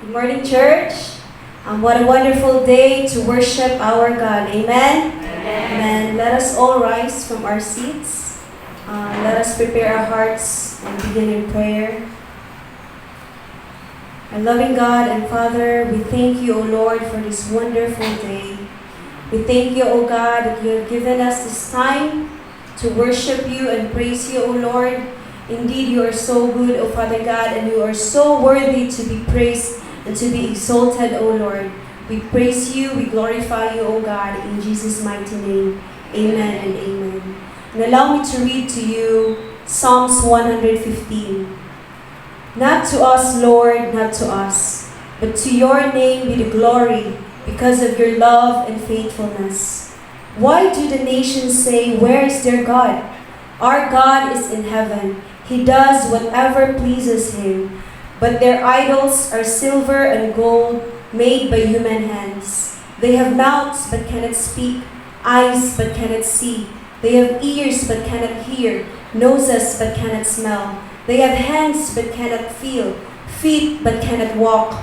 Good morning, church. What a wonderful day to worship our God. Amen? Amen. Let us all rise from our seats. Let us prepare our hearts and begin in prayer. Our loving God and Father, we thank you, O Lord, for this wonderful day. We thank you, O God, that you have given us this time to worship you and praise you, O Lord. Indeed, you are so good, O Father God, and you are so worthy to be praised and to be exalted, O Lord. We praise you, we glorify you, O God, in Jesus' mighty name. Amen and amen. And allow me to read to you Psalms 115. Not to us, Lord, not to us, but to your name be the glory because of your love and faithfulness. Why do the nations say, "Where is their God?" Our God is in heaven. He does whatever pleases him. But their idols are silver and gold made by human hands. They have mouths but cannot speak, eyes but cannot see. They have ears but cannot hear, noses but cannot smell. They have hands but cannot feel, feet but cannot walk,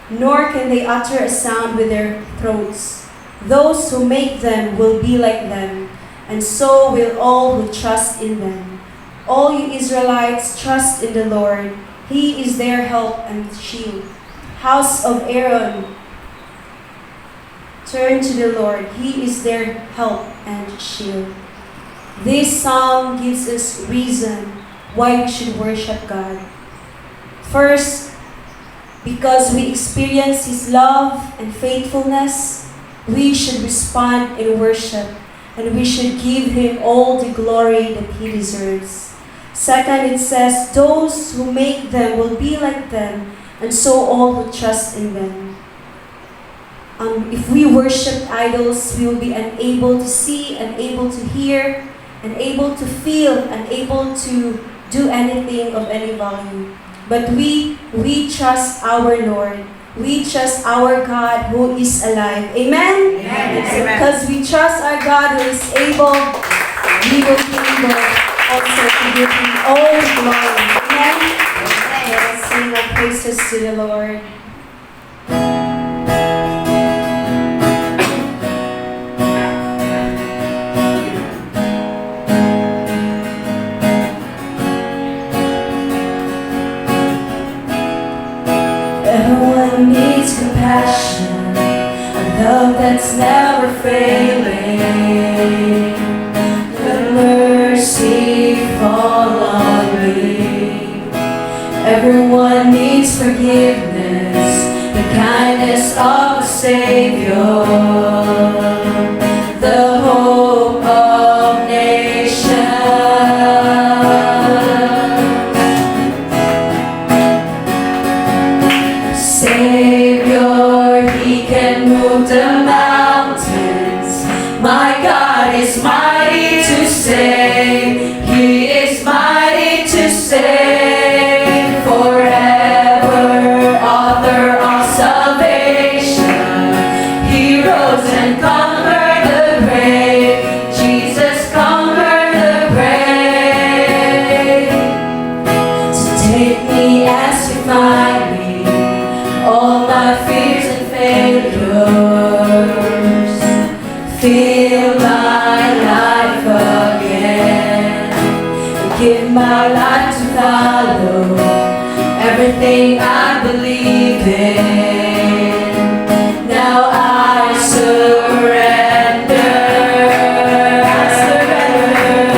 nor can they utter a sound with their throats. Those who make them will be like them, and so will all who trust in them. All you Israelites, trust in the Lord. He is their help and shield. House of Aaron, turn to the Lord. He is their help and shield. This psalm gives us reason why we should worship God. First, because we experience His love and faithfulness, we should respond in worship and we should give Him all the glory that He deserves. Second, it says, "Those who make them will be like them, and so all who trust in them." If we worship idols, we will be unable to see, unable to hear, unable to feel, unable to do anything of any value. But we trust our Lord. We trust our God who is alive. Amen? Amen. Because we trust our God who is able, we will be able also to give Him all the glory. Amen? Let us sing our praises to the Lord. Everyone needs compassion, a love that's never failing. Let mercy fall on me. Everyone needs forgiveness, the kindness of a Savior, the hope of nations. Savior, He can move the mountains. My God is mighty to save. He is mighty to save forever. Author of salvation. He rose and conquered the grave. Jesus conquered the grave. So take me as you find me, all my fears and failures. Fill my life again and give my life to follow everything I believe in. Now I surrender. I surrender.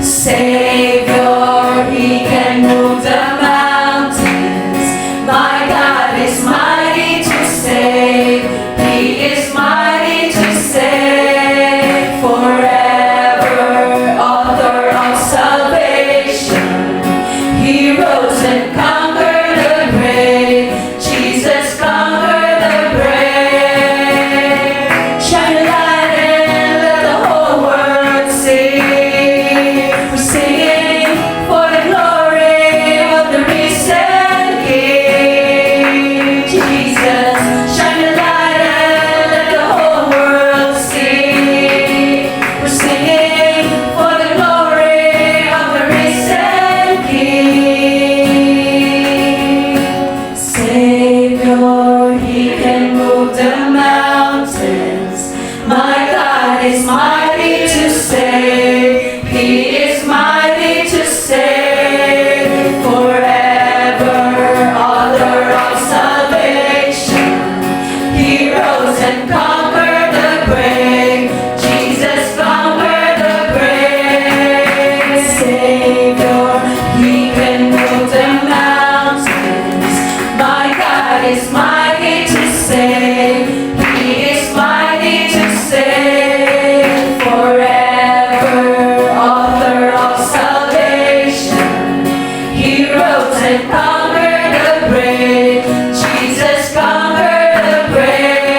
Savior, He can move the mountains. My God is mighty to save. He is mighty to save forever. Author of salvation. He rose and conquered. And conquered the grave. Jesus conquered the grave. Savior, He can move the mountains. My God is mighty to save. He is mighty to save forever. Author of salvation. He rose and conquered the grave. Jesus conquered the grave.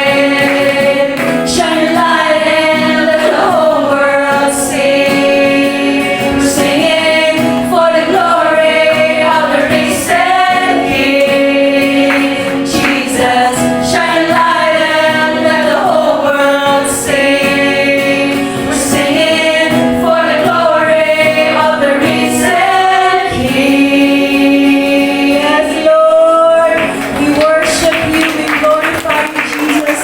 Shine your light and let the whole world see. We're singing for the glory of the risen King. Jesus, shine your light and let the whole world see. We're singing for the glory of the risen King. Yes, Lord. We worship you. We glorify you, Jesus.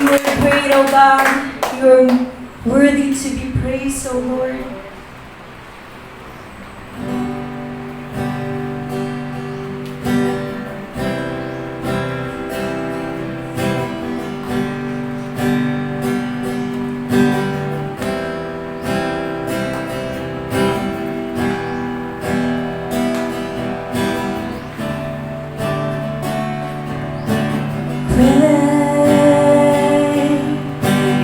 You are great, O God. You are worthy to be praised, O Lord. Great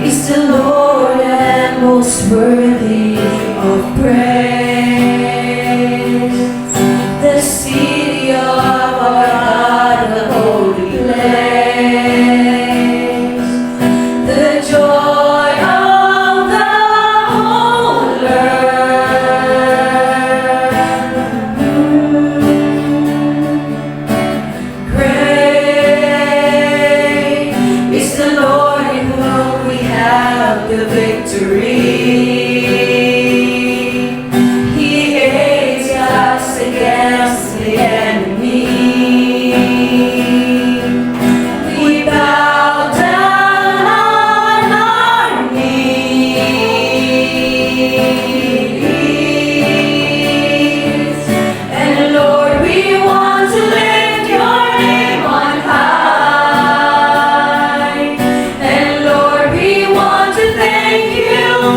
is the Lord and most worthy of praise. The city of our God, the holy place. The joy of the whole earth. Great is the Lord in whom we have the victory. He aids us against the enemy. We bow down on our knees. And Lord, we want to lift your name on high. And Lord, we want to thank you.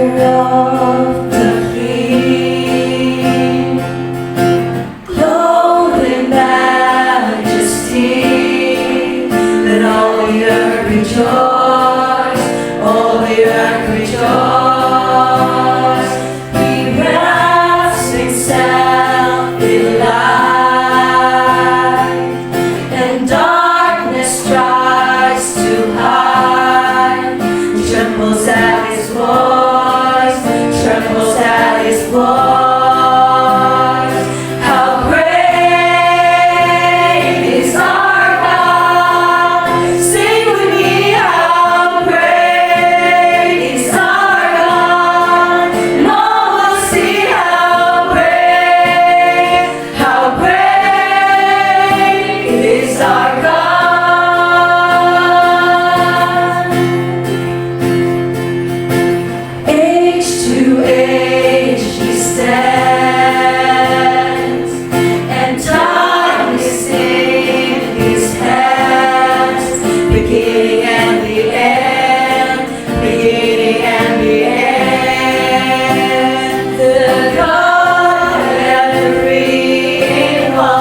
Of the King, clothed in majesty. Let all the earth rejoice, all the earth rejoice. He wraps himself in light, and darkness tries to hide. Trembles at his voice, trembles at his voice. How great is our God! Sing with me, how great is our God! And all will see how great is our God. Age to age he stands, and time is in his hands, beginning and the end, beginning and the end. The God three in one.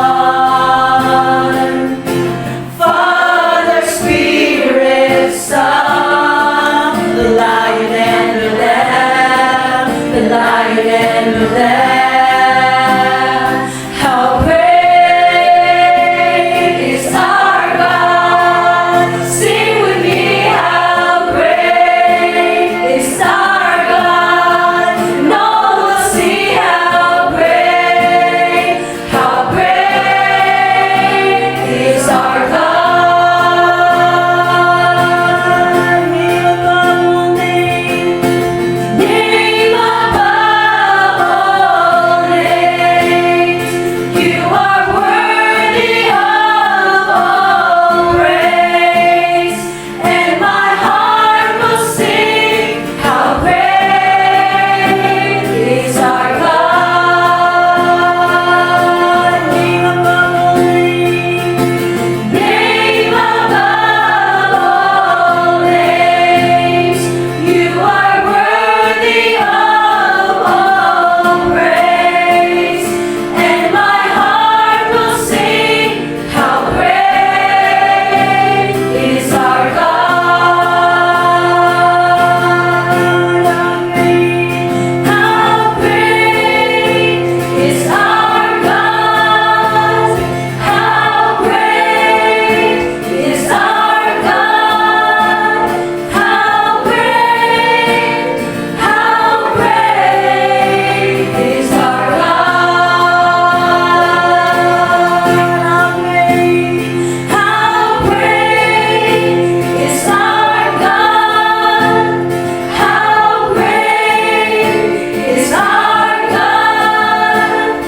Father, Spirit, Son, the Lion and the Lamb, the Lion and the Lamb. How great is our God? Sing with me, how great is our God? And all will see how great is our God. Name above all names, name above all names, you are worthy of all praise, and my heart will sing, how great is our God. Name above all names, name above all names, you are worthy of all praise, and my heart will sing, how great is our God. How great is our God? How great is our God? How great is our God? How great is our God? How great is our God?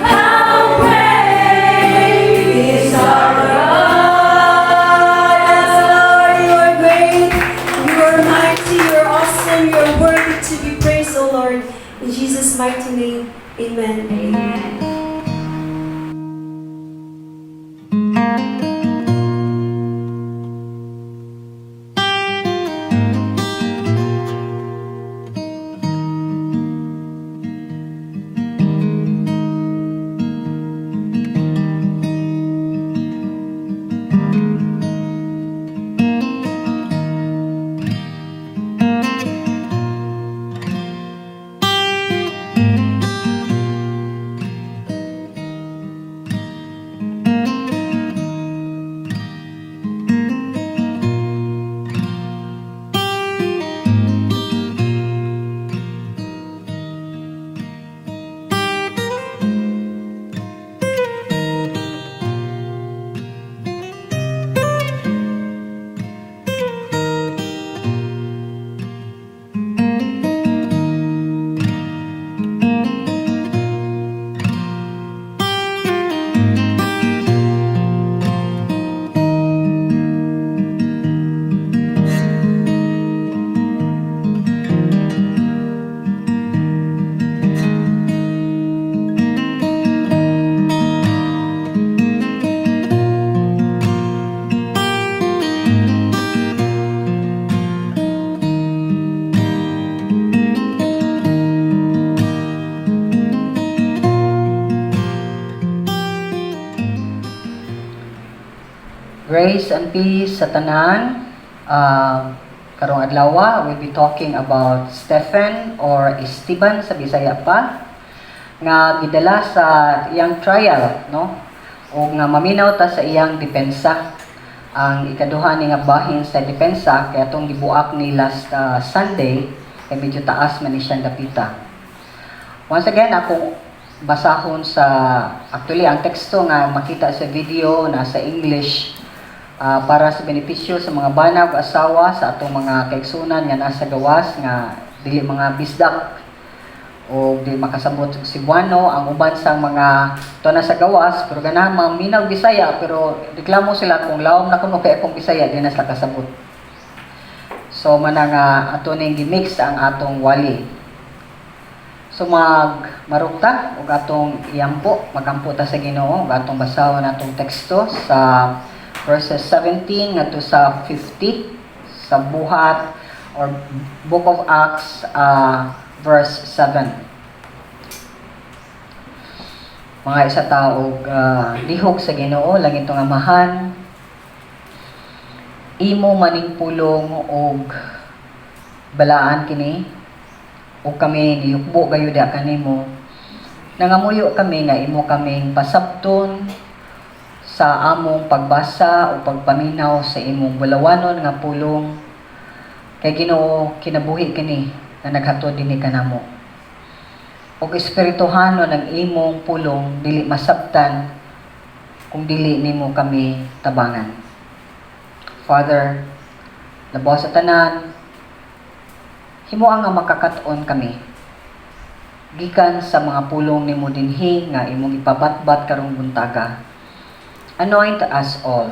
How great is our God? Yes, Lord, you are great. You are mighty. You are awesome. You are worthy to be praised, O Lord. In Jesus' mighty name, amen. Amen. Grace and peace sa tanan. Karong adlaw, we'll be talking about Stephen or Esteban sa Bisaya pa nga gidala sa iyang trial, no? O nga maminaw ta sa iyang depensa. Ang ikaduha ni nga bahin sa depensa kay atong gibuak ni last Sunday kay medyo taas man ni siyang dapita. Once again, akong basahon sa, actually, ang teksto nga makita sa video nasa English para sa benepisyo sa mga bana ug asawa sa atong mga kaigsunan nga nasa gawas nga dili mga bisdak o di makasabot og Cebuano. Ang uban sa mga to nasa gawas pero ganahan maminaw Bisaya, pero reklamo sila kung lawom na kuno kay akong Bisaya, di na sila kasabot. So mana nga ato ning gimix ang atong wali. So mag marukta ug atong iampo, magampo ta sa Ginoo ug atong basahon atong teksto sa verses 17 ngadto sa 50 sa Buhat or Book of Acts, verse 7. Mga isa ta og lihok sa Ginoo, langitong Amahan, imo maning pulong og balaan kini ug kami niyukbo gayud kanimo. Nangamuyo kami nga imo kaming pasabton sa among pagbasa o pagpaminaw sa imong bulawanon nga pulong kay Ginoo, kinabuhi kini nga naghatod dinhi kanamo. Og espirituhanon ang imong pulong dili masabtan kung dili nimo kami tabangan. Father, labaw sa tanan, himoa nga makakat-on kami gikan sa mga pulong nimo dinhi nga imong ipabatbat karong buntaga. Anoint us all.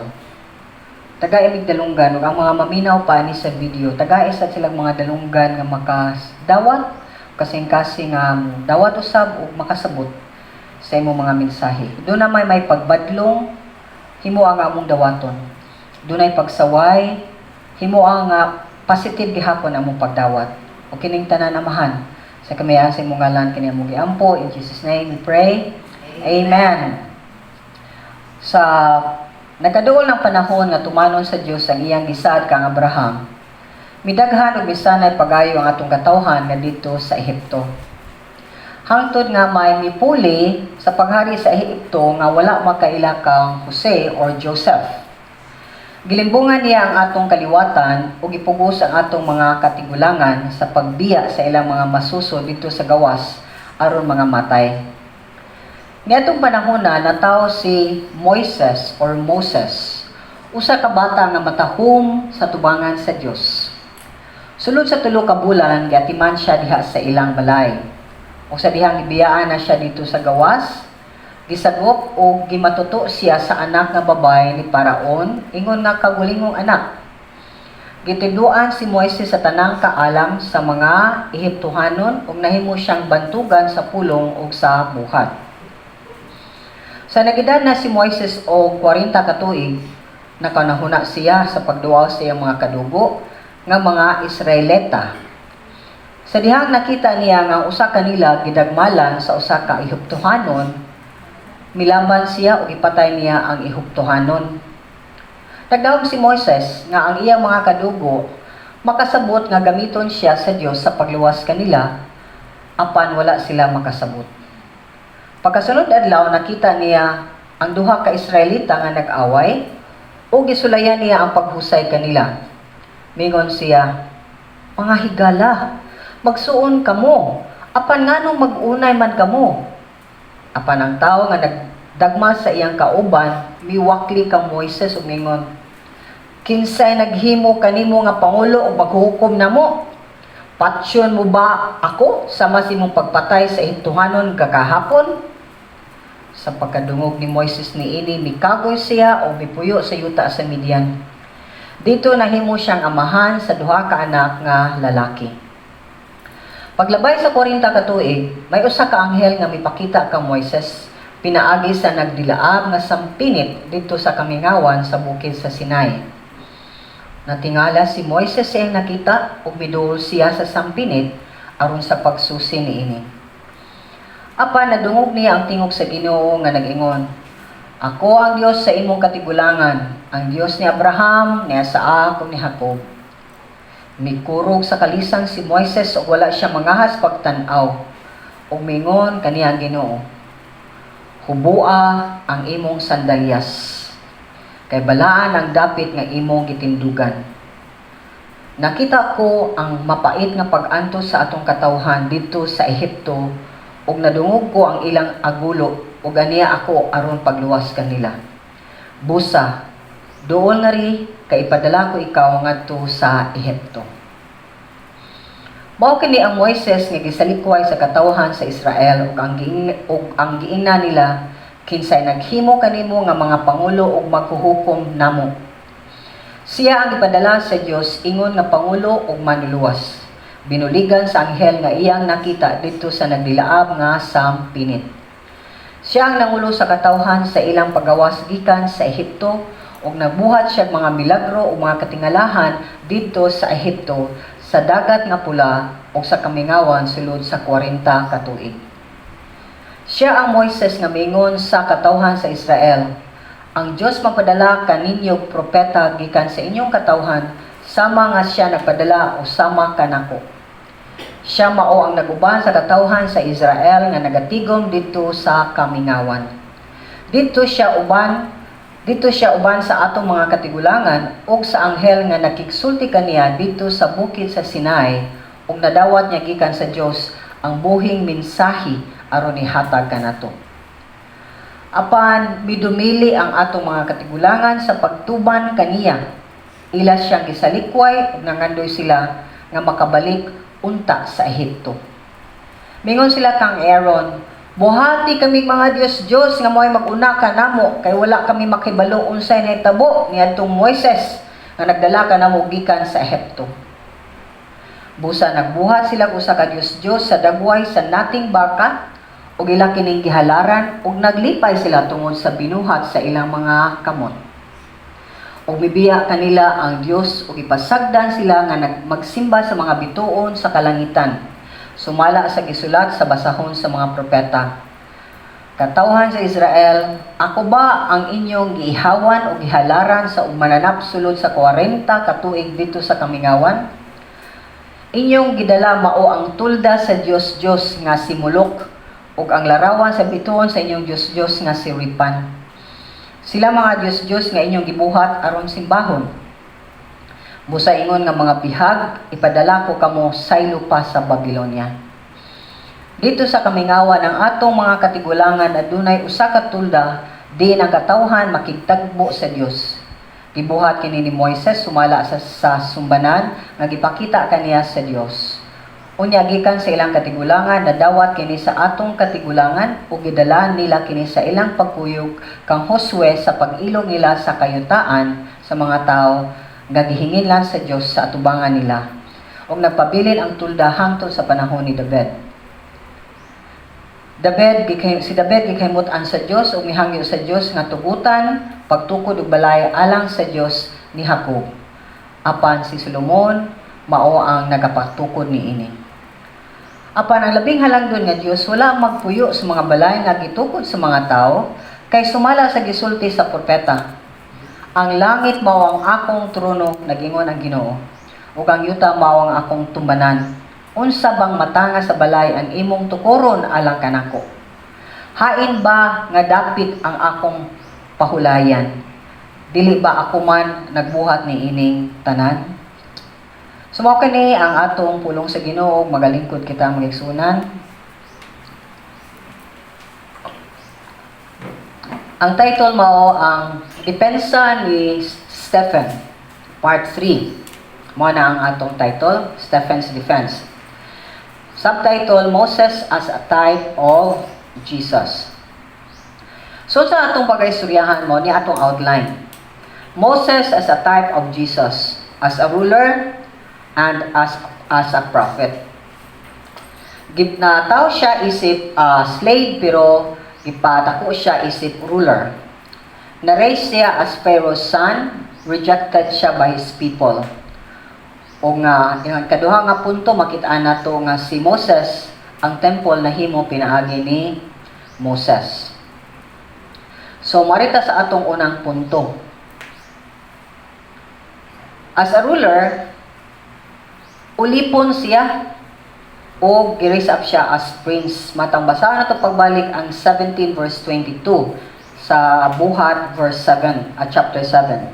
Tagai mig dalunggan ug ang mga maminaw pa ni sa video, tagai sad silang mga dalunggan nga makadawat kasing-kasing nga dawat usab ug makasabot sa imong mga mensahe. Duna may pagbadlong, himoa nga among dawaton. Dunay pagsaway, himoa nga positive gihapon among pagdawat. O kining tanan, Amahan, sa kamayan sa imong ngalan kini among giampo. In Jesus' name we pray. Amen. Sa nagkaduol ng panahon nga tumanon sa Dios ang iyang gisaad kang Abraham, midaghan ug misanay pagayo ang atong katawhan nga didto sa Ehipto. Hangtod nga may mipuli sa paghari sa Ehipto nga wala makaila kang Jose or Joseph. Gilimbungan niya ang atong kaliwatan ug gipugos ang atong mga katigulangan sa pagbiya sa ilang mga masuso didto sa gawas aron mga matay. Niadtong panahon na natawo si Moises or Moses, usa ka bata nga matahom sa tubangan sa Dios. Sulod sa 3 ka bulan, giatiman siya diha sa ilang balay. O sa dihang gibiyaan na siya didto sa gawas, gisagop o gimatuto siya sa anak nga babae ni Paraon, ingon nga kagulingong anak. Gitudloan si Moises sa tanang kaalam sa mga Ehiptohanon ug nahimo siyang bantugan sa pulong ug sa buhat. Sa nagedad na si Moises og 40 ka tuig, nakanahuna siya sa pagduaw sa iyang mga kadugo nga mga Israelita. Sa dihang nakita niya nga ang usa kanila gidagmalan sa usa ka Ehiptohanon, milaban siya ug ipatay niya ang Ehiptohanon. Nagdahom si Moises nga ang iyang mga kadugo makasabot nga gamiton siya sa Dios sa pagluwas kanila, apan wala sila makasabot. Pagkasunod adlaw, nakita niya ang duha ka Israelita nga nag-away ug gisulayan niya ang paghusay kanila. Mingon siya, "Mga higala, magsuon kamo, apan nganong mag-unay man kamo?" Apan ang tawo nga nagdagma sa iyang kauban miwakli kang Moises ug mingon, "Kinsay naghimo kanimo nga pangulo ug maghukom namo? Patyon mo ba ako sama sa imong pagpatay sa Ehiptohanon kakahapon?" Sa pagkadungog ni Moises niini, mikagoy siya o mipuyo sa yuta sa Midian. Didto nahimo siyang amahan sa duha ka anak nga lalaki. Paglabay sa 40 ka tuig, may usa ka anghel nga mipakita kang Moises pinaagi sa nagdilaab nga sampinit didto sa kamingawan sa bukid sa Sinai. Natingala si Moises sa iyang nakita ug miduol siya sa sampinit aron sa pagsusi niini. Apan nadungog niya ang tingog sa Ginoo nga nag-ingon, Ako ang Dios sa imong katigulangan, ang Dios ni Abraham, ni Isaac ug ni Jacob. Mikurog sa kalisang si Moises ug wala siya mangahas pagtan-aw. Ug mingon kaniya ang Ginoo, "Hubua ang imong sandalyas, kay balaan ang dapit nga imong gitindugan. Nakita ko ang mapait nga pag-antos sa atong katawhan didto sa Ehipto ug nadungog ko ang ilang agulo ug aniya ako aron pagluwas kanila. Busa, duol ngari kay ipadala ko ikaw ngadto sa Ehipto." Mao kini ang Moises nga gisalikway sa katawhan sa Israel ug ang giingnan nila, "Kinsay naghimo kanimo nga mga pangulo ug maghuhukom namo?" Siya ang gipadala sa Dios ingon nga pangulo ug manluluwas. Binuligan sa anghel nga iyang nakita didto sa nagdilaab nga sampinit. Siya ang nangulo sa katawhan sa ilang pagawas gikan sa Ehipto ug nagbuhat siya mga milagro ug mga katingalahan didto sa Ehipto, sa Dagat nga Pula ug sa kamingawan sulod sa 40 ka tuig. Siya ang Moises nga mingon sa katawhan sa Israel, "Ang Dios magpadala kaninyo propeta gikan sa inyong katawhan, sama nga siya nagpadala o sama kanako." Siya mao ang naguban sa katawhan sa Israel nga nagatigom didto sa kamingawan. Didto siya uban sa atong mga katigulangan ug sa anghel nga nakigsulti kaniya didto sa bukid sa Sinai ug nadawat niya gikan sa Dios ang buhing mensahe aron ihatag kanato. Apan midumili ang atong mga katigulangan sa pagtuban kaniya. Ila siyang gisalikway ug nangandoy sila nga makabalik unta sa Ehipto. Mingon sila kang Aaron, "Buhati kami mga Dios-Dios nga mo'y mag-una kanamo kay wala kami makibalo unsay nahitabo niadtong Moises nga nagdala kanamo gikan sa Ehipto." Busa nagbuhat sila usa ka Dios-Dios sa dagway sa nating baka ug ila kining gihalaran ug naglipay sila tungod sa binuhat sa ilang mga kamot. Ug mibiya kanila ang Dios ug ipasagdan sila nga magsimba sa mga bituon sa kalangitan, sumala sa gisulat sa basahon sa mga propeta. "Katawhan sa Israel, ako ba ang inyong giihawan o gihalaran sa mananap sulod sa 40 ka tuig didto sa kamingawan? Inyong gidala mao ang tulda sa Dios-Dios nga si Molok ug ang larawan sa bituon sa inyong Dios-Dios nga si Ripan. Sila mga Dios-Dios nga inyong gibuhat aron simbahon. Busa ingon nga mga bihag, ipadala ko kamo saylo pa sa Babylonia." Didto sa kamingawan ang atong mga katigulangan adunay usa ka tulda diin ang katawhan makigtagbo sa Dios. Gibuhat kini ni Moises sumala sa sumbanan nga gipakita kaniya sa Dios. Unya gikan sa ilang katigulangan nadawat kini sa atong katigulangan ug gidala nila kini sa ilang pagkuyog kang Josue sa pag-ilog nila sa kayutaan sa mga tawo nga gihinginlan sa Dios sa atubangan nila. Ug nagpabilin ang tulda hangtod sa panahon ni David. Si David gikahimut-an sa Dios ug mihangyo sa Dios nga tugutan pagtukod og balay alang sa Dios ni Jacob. Apan si Solomon mao ang nagapatukod niini. Apan ang labing halangdon nga Dios wala magpuyo sa mga balay nga gitukod sa mga tawo, kay sumala sa gisulti sa propeta, "Ang langit mao ang akong trono, nagingon ang Ginoo, ug ang yuta mao ang akong tumbanan. Unsa bang matanga sa balay ang imong tukoron alang kanako? Hain ba nga dapit ang akong pahulayan? Dili ba ako man nagbuhat ni ining tanan?" So mao kini ang atong pulong sa Ginoo. Magalingkod kita, mga igsuonan. Ang title mao ang Depensa ni Stephen, Part 3. Mao na ang atong title, Stephen's Defense. Subtitle, Moses as a Type of Jesus. So sa atong pagaistoryahan mao ni atong outline. Moses as a type of Jesus, as a ruler and as a prophet. Natawo siya isip slave pero gipadako siya isip ruler. Na-raise siya as Pharaoh's son, rejected siya by his people. O nga, yung kaduha nga punto, makita nato nga si Moses, ang temple nahimo pinaagi ni Moses. So, So, marita sa atong unang punto. As a ruler, ulipon siya o gi-raise up siya as prince. Matang basahan nato pagbalik ang 17 verse 22 sa Buhat verse 7 at chapter 7.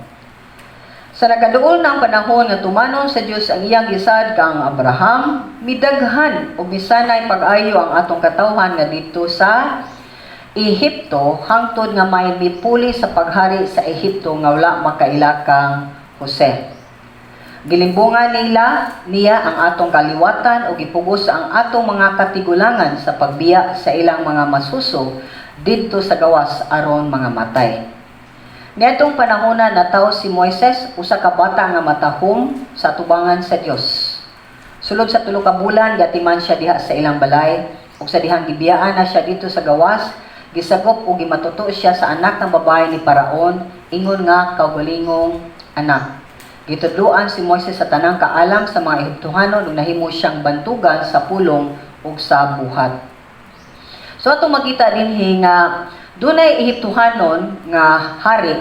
Sa nagaduol ng panahon nga tumanon sa Dios ang iyang gisad kang Abraham, midaghan ug misanay pag-ayo ang atong katawhan nga didto sa Ehipto hangtod nga may mipuli sa paghari sa Ehipto nga wala makaila kang Jose. Gilimbungan nila niya ang atong kaliwatan ug gipugos ang atong mga katigulangan sa pagbiya sa ilang mga masuso didto sa gawas aron mga matay. Niadtong panahona, natawo si Moises, usa ka bata nga matahom sa atubangan sa Dios. Sulod sa 3 ka bulan, giatiman siya diha sa ilang balay ug sa dihang gibiyaan na siya didto sa gawas, gisagop ug gimatuto siya sa anak ng babae ni Paraon ingon nga kaugalingong anak. Gitudloan si Moises sa tanang kaalam sa mga Ehiptohanon ug nahimo siyang bantugan sa pulong ug sa buhat. So atong makita dinhi nga dunay Ehiptohanon nga hari,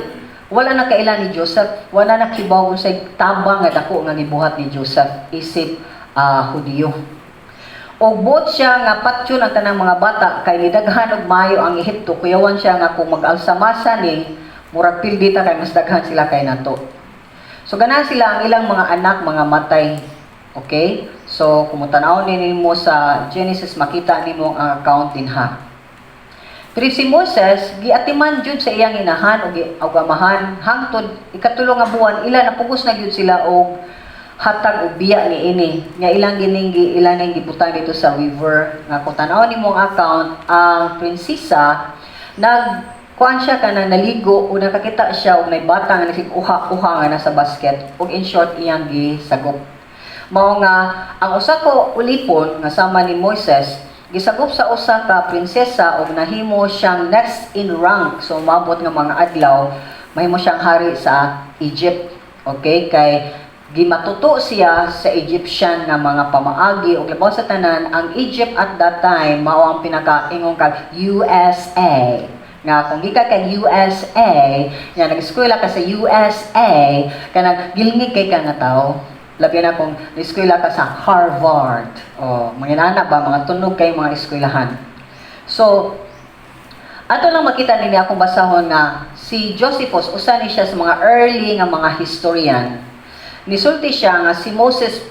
wala na kaila ni Joseph, wala na kibaw unsay tabang nga dako nga gibuhat ni Joseph isip Hudiyo. Og buot siya nga patyon ang tanang mga bata kay nidaghan og maayo ang Ehipto, kuyawan siya nga kung mag-alsamasa ni murag pildi ta kay mas daghan sila kay nato. So ganahan sila ang ilang mga anak mga matay. Okay? So kung tan-aw nimo sa Genesis, makita nimo ang account dinha. Pero si Moses, giatiman jud sa iyang inahan og amahan hangtod ikatulo nga buwan, ila napugos na gyud sila og hatag og biya ni ini nga ilang gining ilang ning gibutang didto sa river nga kung tan-aw nimo ang account, ang prinsesa nag kuan siya kanang naligo ug nakakita siya og nay bata nga nagsig uha-uha nga nasa basket ug in short iyang gisagop. Mao nga ang usa ko ulipon nga sama ni Moises gisagop sa usa ka prinsesa ug nahimo siyang next in rank. So mabot nga mga adlaw, mahimo siyang hari sa Egypt, okay? Kay gimatuto siya sa Egyptian nga mga pamaagi ug labaw sa tanan, ang Egypt at that time mao ang pinakaingon kag USA nga kung gikan kag USA nga nag-eskwela ka sa USA, kanang gilingig kay ka nga tao, labi na kung eskwela ka sa Harvard o mga inana ba, mga tunog kay mga eskwelahan. So ato lang makita nini akong basahon nga si Josephus, usa ni siya sa mga early nga mga historian, nisulti siya nga si Moses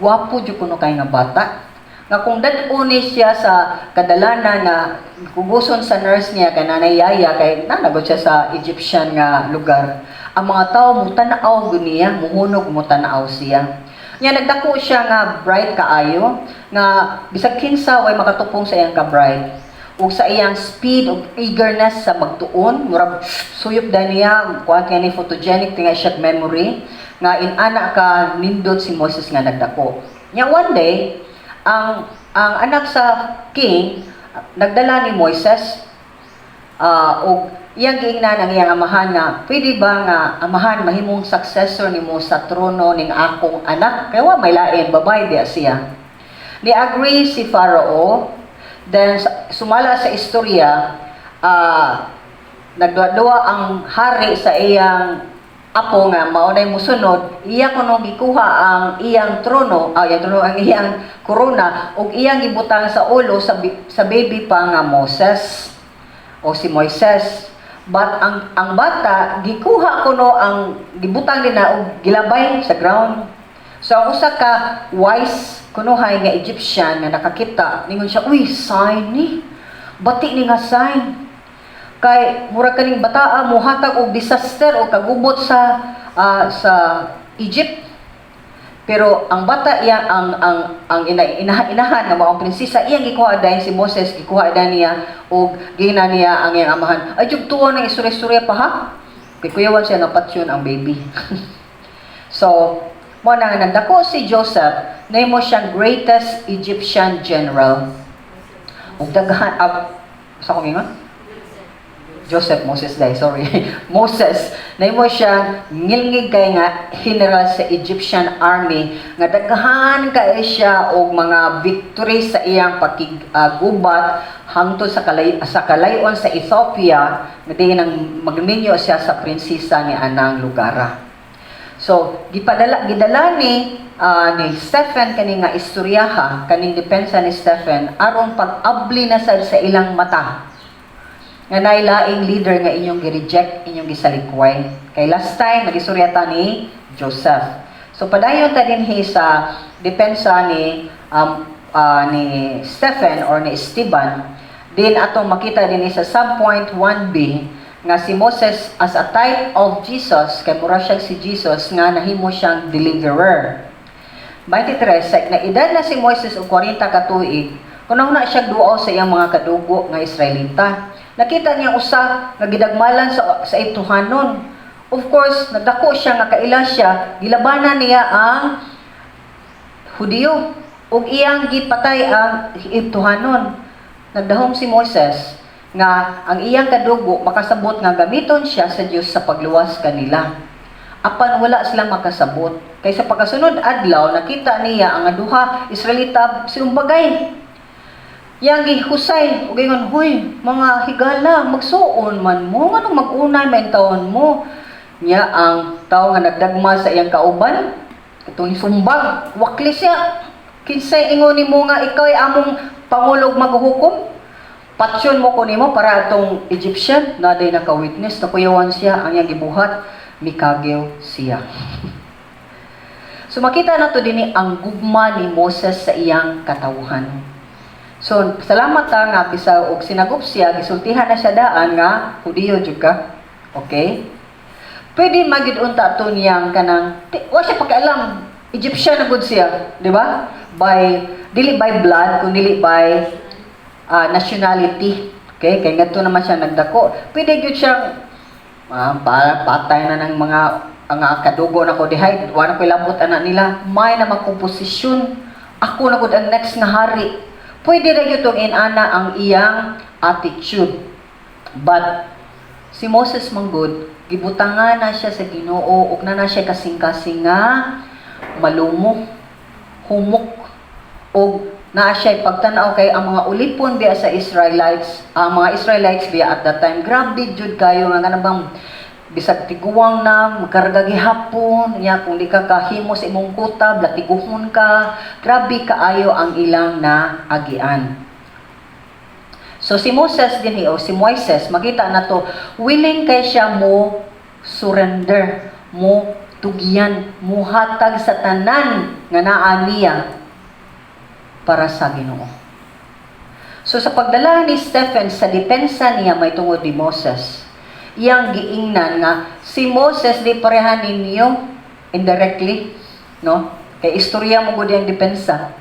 gwapo jud kuno kay nga bata nga kung dad-on ni siya sa kadalanan nga kuguson sa nurse niya kay nanay yaya kay nanagot siya sa Egyptian nga lugar, ang mga tao mutan-aw gud niya, muhunog mutan-aw siya. Nya nagdako siya nga bright kaayo nga bisag kinsa way makatupong sa iyang ka-bright ug sa iyang speed ug eagerness sa magtuon, murag suyop dahil niya kuan kay ni photogenic tinga siya memory nga inana ka nindot si Moses nga nagdako. Nya one day, ang anak sa king nagdala ni Moises og iyang giingnan ang iyang amahan nga pwede ba nga amahan mahimong successor nimo sa trono ning akong anak kay wa may lain, babay diya siya. Ni agree si Pharaoh. Then sumala sa istorya, nagduwa ang hari sa iyang apo nga mao nay musunod, iya kuno gikuha ang iyang trono, ay iyang trono, ang iyang korona ug iyang gibutang sa ulo sa baby pa nga Moses o si Moises. But ang bata gikuha kuno ang gibutang nila og gilabay sa ground. So ang usa ka wise kunuhay nga Egyptian nga nakakita, ningon siya, "Uy, sign ni, bati ni nga sign kay mura kaning bataa mohatag og disaster o kagubot sa Egypt." Pero ang bata iya ang ina, ina, inahan nga mao ang prinsesa, iyang gikuha dayon si Moses, gikuha dayon niya ug gina niya ang iyang amahan. Ay jud tuwa nang istorya-istorya pa ha kay kuyawan siya nga patyon ang baby. So mo na nga nagdako si Joseph, nahimo siyang greatest Egyptian general ug daghan sa akong ingon. Joseph, Moses dai, sorry. Moses, nahimo siya ngilngig kay nga general sa Egyptian army nga daghan kay siya og mga victory sa iyang pakig-gubat hangtod sa kalayon sa Ethiopia nga diin ang magminyo siya sa prinsesa ni anang lugara. So, gipadala gidala ni Stephen kani nga istoryaha, kaning depensa ni Stephen aron pag-abli na sad sa ilang mata nga naay laing leader nga inyong gi-reject, inyong gisalikway. Kay last time nagistorya ta ni Joseph. So padayon ta dinhi sa depensa ni Stephen or ni Esteban din. Atong makita dinhi sa subpoint 1b nga si Moses as a type of Jesus, kay mura siya si Jesus nga nahimo siyang deliverer. 23, sa na edad na si Moises og 40 ka tuig, kuno na siya duaw sa iyang mga kadugo nga Israelita. Nakita niya usa nga gidagmalan sa Egyptohanon. Of course, nagdako siya nga kaila siya, gilabanan niya ang Hudiyo ug iyang gipatay ang Egyptohanon. Nagdahom si Moises nga ang iyang kadugo makasabot nga gamiton siya sa Dios sa pagluwas kanila. Apan wala sila makasabot. Kay sa pagkasunod adlaw, nakita niya ang duha Israelita siumbagay. Yang gihusay ug ingon, "Huy, mga higala, magsuon man mo, nganong mag-unay man taon mo?" Nya ang tawo nga nagdagma sa iyang kauban, itong sumbag, wakli siya. "Kinsay ingon nimo nga ikaw ay among pangulog maghuhukom? Patyon mo ko nimo para atong Egyptian na day naka-witness." Nakuyawan siya ang iyang gibuhat, mikagew siya. So makita nato dinhi ang gugma ni Moses sa iyang katawhan. So salamat ta nga bisag og sinagop siya, gisultihan na siya daan nga Hudiyo jud ka. Okay? Pwede magyud unta to niyang kanang di, wa siya pakialam. Egyptian na gud siya, di ba? By dili by blood kun dili by nationality. Okay? Kay ngadto naman siya nagdako. Pwede gyud siyang patay na ng mga ang kadugo na ko dihay, wa na ko'y labot ana nila. May na magkomposisyon. Ako na gud ang next nga hari. Pwede ra gyud tong inana ang iyang attitude. But si Moses manggod, gibutangan na siya sa Ginoo ug na siya kasing-kasing nga malumo, humok ug naa siya pagtan-aw kay ang mga ulipon biya sa Israelites, ang mga Israelites biya at that time, grabe jud kayo nga kanang bang bisag tiguang na, magkarga gihapon, nya kung di ka kahimo sa imong kuta, latiguhon ka, grabe kaayo ang ilang na agian. So si Moses din o si Moises, makita na to, willing kay siya mo surrender, mo tugyan, mo hatag sa tanan nga naa niya para sa Ginoo. So sa pagdala ni Stephen sa depensa niya may tungod ni Moses, iyang giingnan nga si Moses di pareha ninyo indirectly, no? Kay istorya mo gud iyang depensa.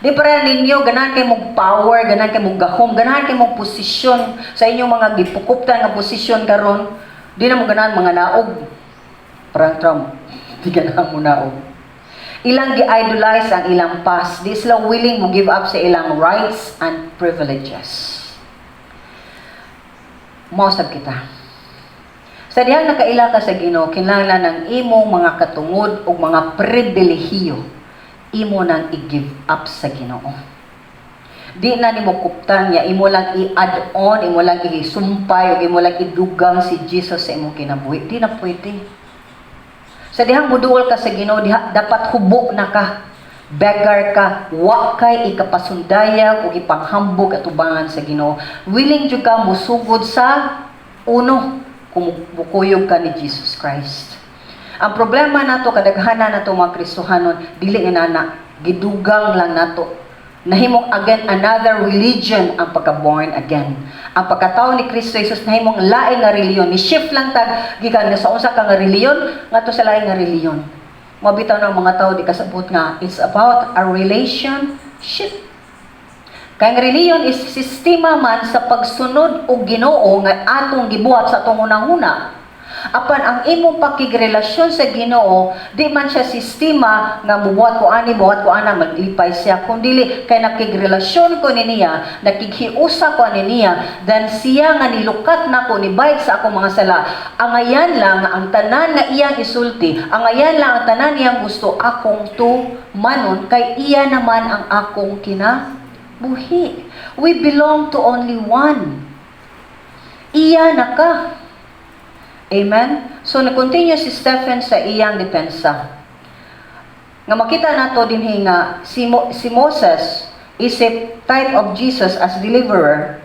Di pareha ninyo, ganahan kay mong power, ganahan kay mong gahom, ganahan kay mong posisyon sa inyong mga gipukuptan nga posisyon karon. Di na mo ganahan mga naog. Parang Trump, di ganahan mo naog. Ilang gi-idolize ang ilang past. Di sila willing mo give up sa ilang rights and privileges. Mao sab kita. Sa dihang nakaila ka sa Ginoo, kinahanglan ng imong mga katungod ug mga pribilehiyo imo nang i-give up sa Ginoo. Di na nimo kuptan niya, imo lang i-add on, imo lang isumpay, ug imo lang idugang si Jesus sa imong kinabuhi. Di na pwede. Sa dihang muduol ka sa Ginoo, diha dapat hubo na ka. Beggar ka, wa kay ikapasundayag ug ipanghambog atubangan sa Ginoo. Willing jud ka musugod sa uno kung mukuyog ka ni Jesus Christ. Ang problema nato, kadaghanan nato mga Kristohanon, dili nga nana, gidugang lang nato. Nahimong again another religion ang pagka-born again. Ang pagkatao ni Kristo Jesus nahimong lain nga relihiyon. Ni shift lang tag gikan nga sa unsa ka nga relihiyon ngadto sa lain nga relihiyon. Mabitaw ng mga tao di kasabot nga it's about a relationship. Kay ang relihiyon is sistema man sa pagsunod og Ginoo nga atong gibuhat sa atong hunahuna. Apan ang imong pakigrelasyon sa Ginoo, di man siya sistema nga mubuhat ko ani, buhat ko ana, maglipay siya. Kung dili kay nakigrelasyon ko ni niya, nakighiusa ko ani niya, then siya nga nilukat nako, nibayad sa akong mga sala. Angayan lang nga ang tanan nga iyang isulti, angayan lang ang tanan niyang gusto akong tumanon kay iya naman ang akong kinabuhi. We belong to only one. Iya na ka. Amen? So, nag-continue si Stephen sa iyang depensa. Nga makita nato dinhi nga si Moses is a type of Jesus as deliverer.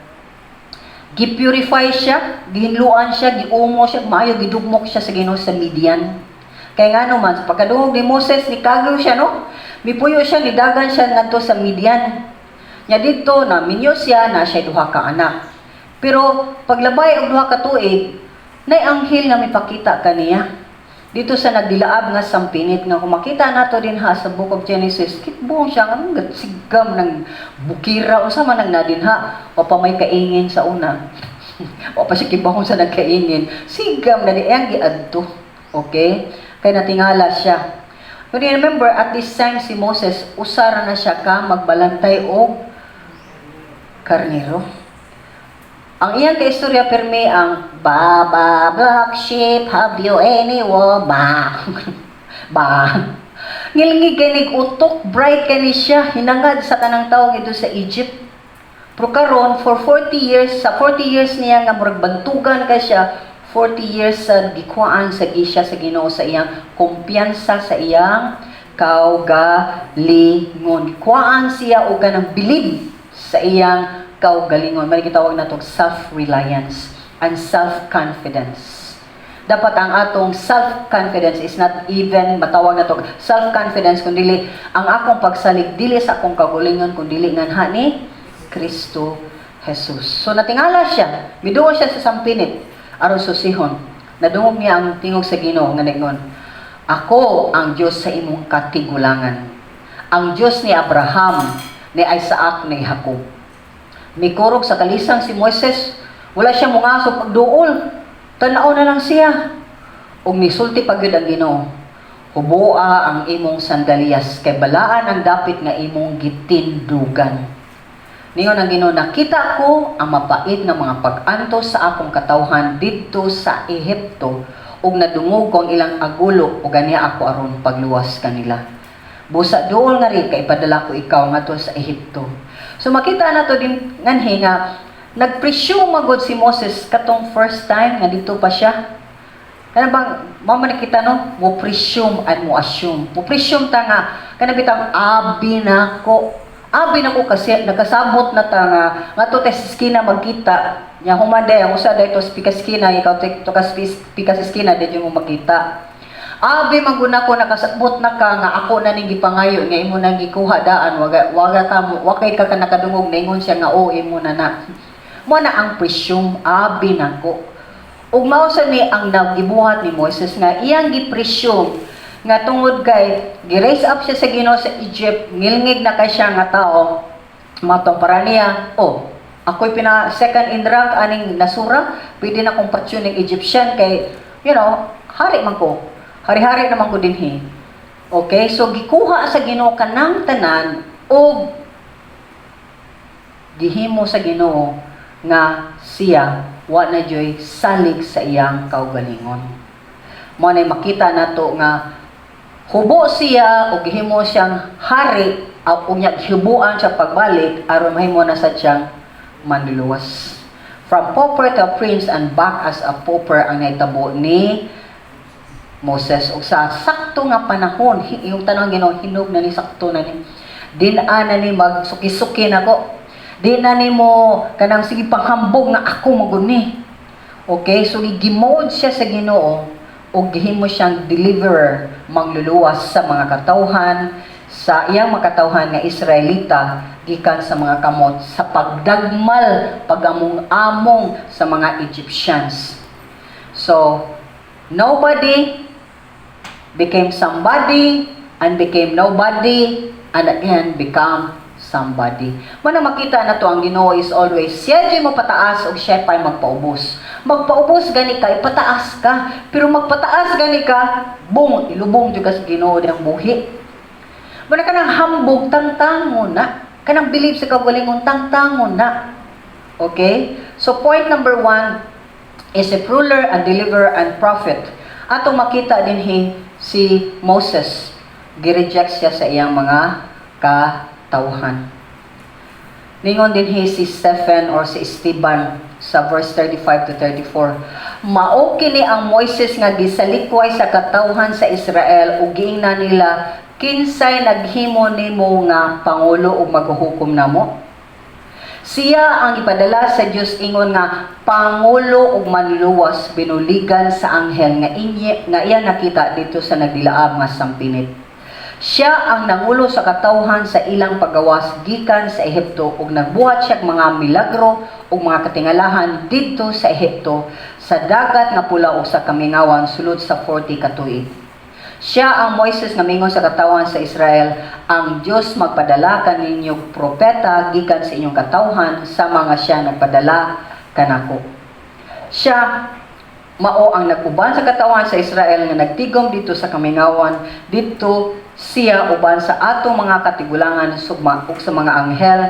Gi-purify siya, gihinluan siya, giumo siya, maayo gidugmok siya sa Ginoo sa Midian. Kay ngano man, sa pagkadungog ni Moses, ni kagaw siya, no? Mipuyo siya, nidagan siya ngadto sa Midian. Nya didto na minyo siya na siya duha ka anak. Pero paglabay og duha ka tuig, nay anghel nga mipakita kaniya. Dito sa nagdilaab nga sampinit nga kung makita nato dinha sa Book of Genesis, kitbong siya nga sigam ng bukira unsa man ang nadinha, wa pa may kaingin sa una. Wa pa siya kibahong sa nagkaingin. Sigam na di ang giadto. Okay? Kay natingala siya. But remember, at this time si Moses, usara na siya ka magbalantay og karnero. Ang iyang kaistorya permi ang "Baa baa black sheep, have you any wool? Ba." Ba. Ngilngig kay nig utok, bright kay ni siya, hinangad sa tanang tawo dito sa Egypt. Pero karon for 40 years, sa 40 years niya nga murag bantugan ka siya, 40 years sa gikuhaan sa gisya sa Ginoo sa iyang kumpiyansa sa iyang kaugalingon. Kuhaan siya og kanang bilib sa iyang kaugalingon. May gitawag nato self-reliance and self-confidence. Dapat ang atong self-confidence is not even matawag nato self-confidence kundi ang akong pagsalig dili sa akong kaugalingon kundi nganha ni Kristo Jesus. So natingala siya, miduol siya sa sampinit aron susihon. Nadungog niya ang tingog sa Ginoo nga ningon, "Ako ang Dios sa imong katigulangan. Ang Dios ni Abraham, ni Isaac, ni Jacob." Mikurog sa kalisang si Moises, wala siya mungaso pagduol. Tanaw na lang siya. Ug misulti pa gyud ang Ginoo, "Huboa ang imong sandaliyas kay balaan ang dapit nga imong gitindugan." Ningon ang Ginoo, "Nakita ko ang mapait nga mga pag-antos sa akong katawhan didto sa Ehipto ug nadungog ko ang ilang agulo ug ganiya ako aron pagluwas kanila. Busa duol nga rin kay ipadala ko ikaw ngadto sa Ehipto." So makita nato din nganhi nga nagpresume magod si Moses katong first time nga dito pa siya. Kana bang mao man kita, no, mo presume and mo assume. Mo presume ta nga kana bitang abi nako. Abi nako kasi nakasabot na ta nga ngadto ta sa eskina magkita. Nya human day ang usa dayto sa pikas eskina, ikaw to ka pikas eskina, di mo makita. Abi maguna ko nakasabot na ka nga ako na ning gipangayo nga imo nang gikuha daan, waga waga ka mo wakay ka ka nakadungog ningon siya nga o imo na na. Mo na ang presume, abi nako. Ug mao sa ni ang nagibuhat ni Moises nga iyang gi-presume nga tungod kay gi-raise up siya sa Ginoo sa Egypt, ngilngig na kay siya nga tao, matong para niya, oh, ako'y pina second in rank aning nasura, pwede na kong patyon ng Egyptian kay hari man ko. Hari-hari naman ko dinhi. Okay, so gikuha sa Ginoo kanang tanan og gihimo sa Ginoo nga siya wa na joy salig sa iyang kaugalingon. Mo na makita nato nga hubo siya o gihimo siyang hari o unya hibuan siya pagbalik aron mahimo na sa siyang manluluwas. From pauper to a prince and back as a pauper ang nahitabo ni Moses ug sa sakto nga panahon, yung tanong Ginoo, hinog na ni, sakto na ni, din-a na ni magsuki-suki nako, di na ni mo kanang sige panghambog nga ako magud ni. Okay, so gimold siya sa Ginoo ug gihimo siyang deliverer, mangluluwas sa mga katawhan, sa iyang makatawhan nga Israelita gikan sa mga kamot sa pagdagmal, pagamong-among sa mga Egyptians. So nobody became somebody and became nobody and again become somebody. somebody. Mana makita na to, ang Ginoo is always siya jud mo pataas ug siya pa'y magpaubos. Magpaubos gani ka, ipataas ka. Pero magpataas gani ka, bong ilubong jud ka sa Ginoo diyang buhi. Muna kanang hambog, tangtangon na. Kanang believe sa kaugalingon, tangtangon na. Okay? So point number one is a ruler and deliverer and prophet. Atong makita dinhi si Moses. Gireject siya sa iyang mga katawhan. Ningon dinhi si Stephen or si Esteban sa verse 35 to 34. "Mao kini ang Moises nga gisalikway sa katawhan sa Israel ug giingnan nila, 'Kinsay naghimo nimo nga pangulo ug maghuhukom namo?' Siya ang ipadala sa Dios ingon nga pangulo ug manluluwas, binuligan sa anghel nga inye nga iya nakita dito sa nagdilaab nga sampinit. Siya ang nangulo sa katawhan sa ilang paggawas gikan sa Ehipto ug nagbuhat siya og mga milagro ug mga katingalahan didto sa Ehipto, sa Dagat nga Pula ug sa kamingawan sulod sa 40 ka tuig. Siya ang Moises nga mingon sa katawhan sa Israel, 'Ang Dios magpadala kaninyo propeta gikan sa inyong katawhan sama nga siya nagpadala kanako.' Siya mao ang nag-uban sa katawhan sa Israel nga nagtigom dito sa kamingawan. Didto siya uban sa atong mga katigulangan sugma ug sa mga anghel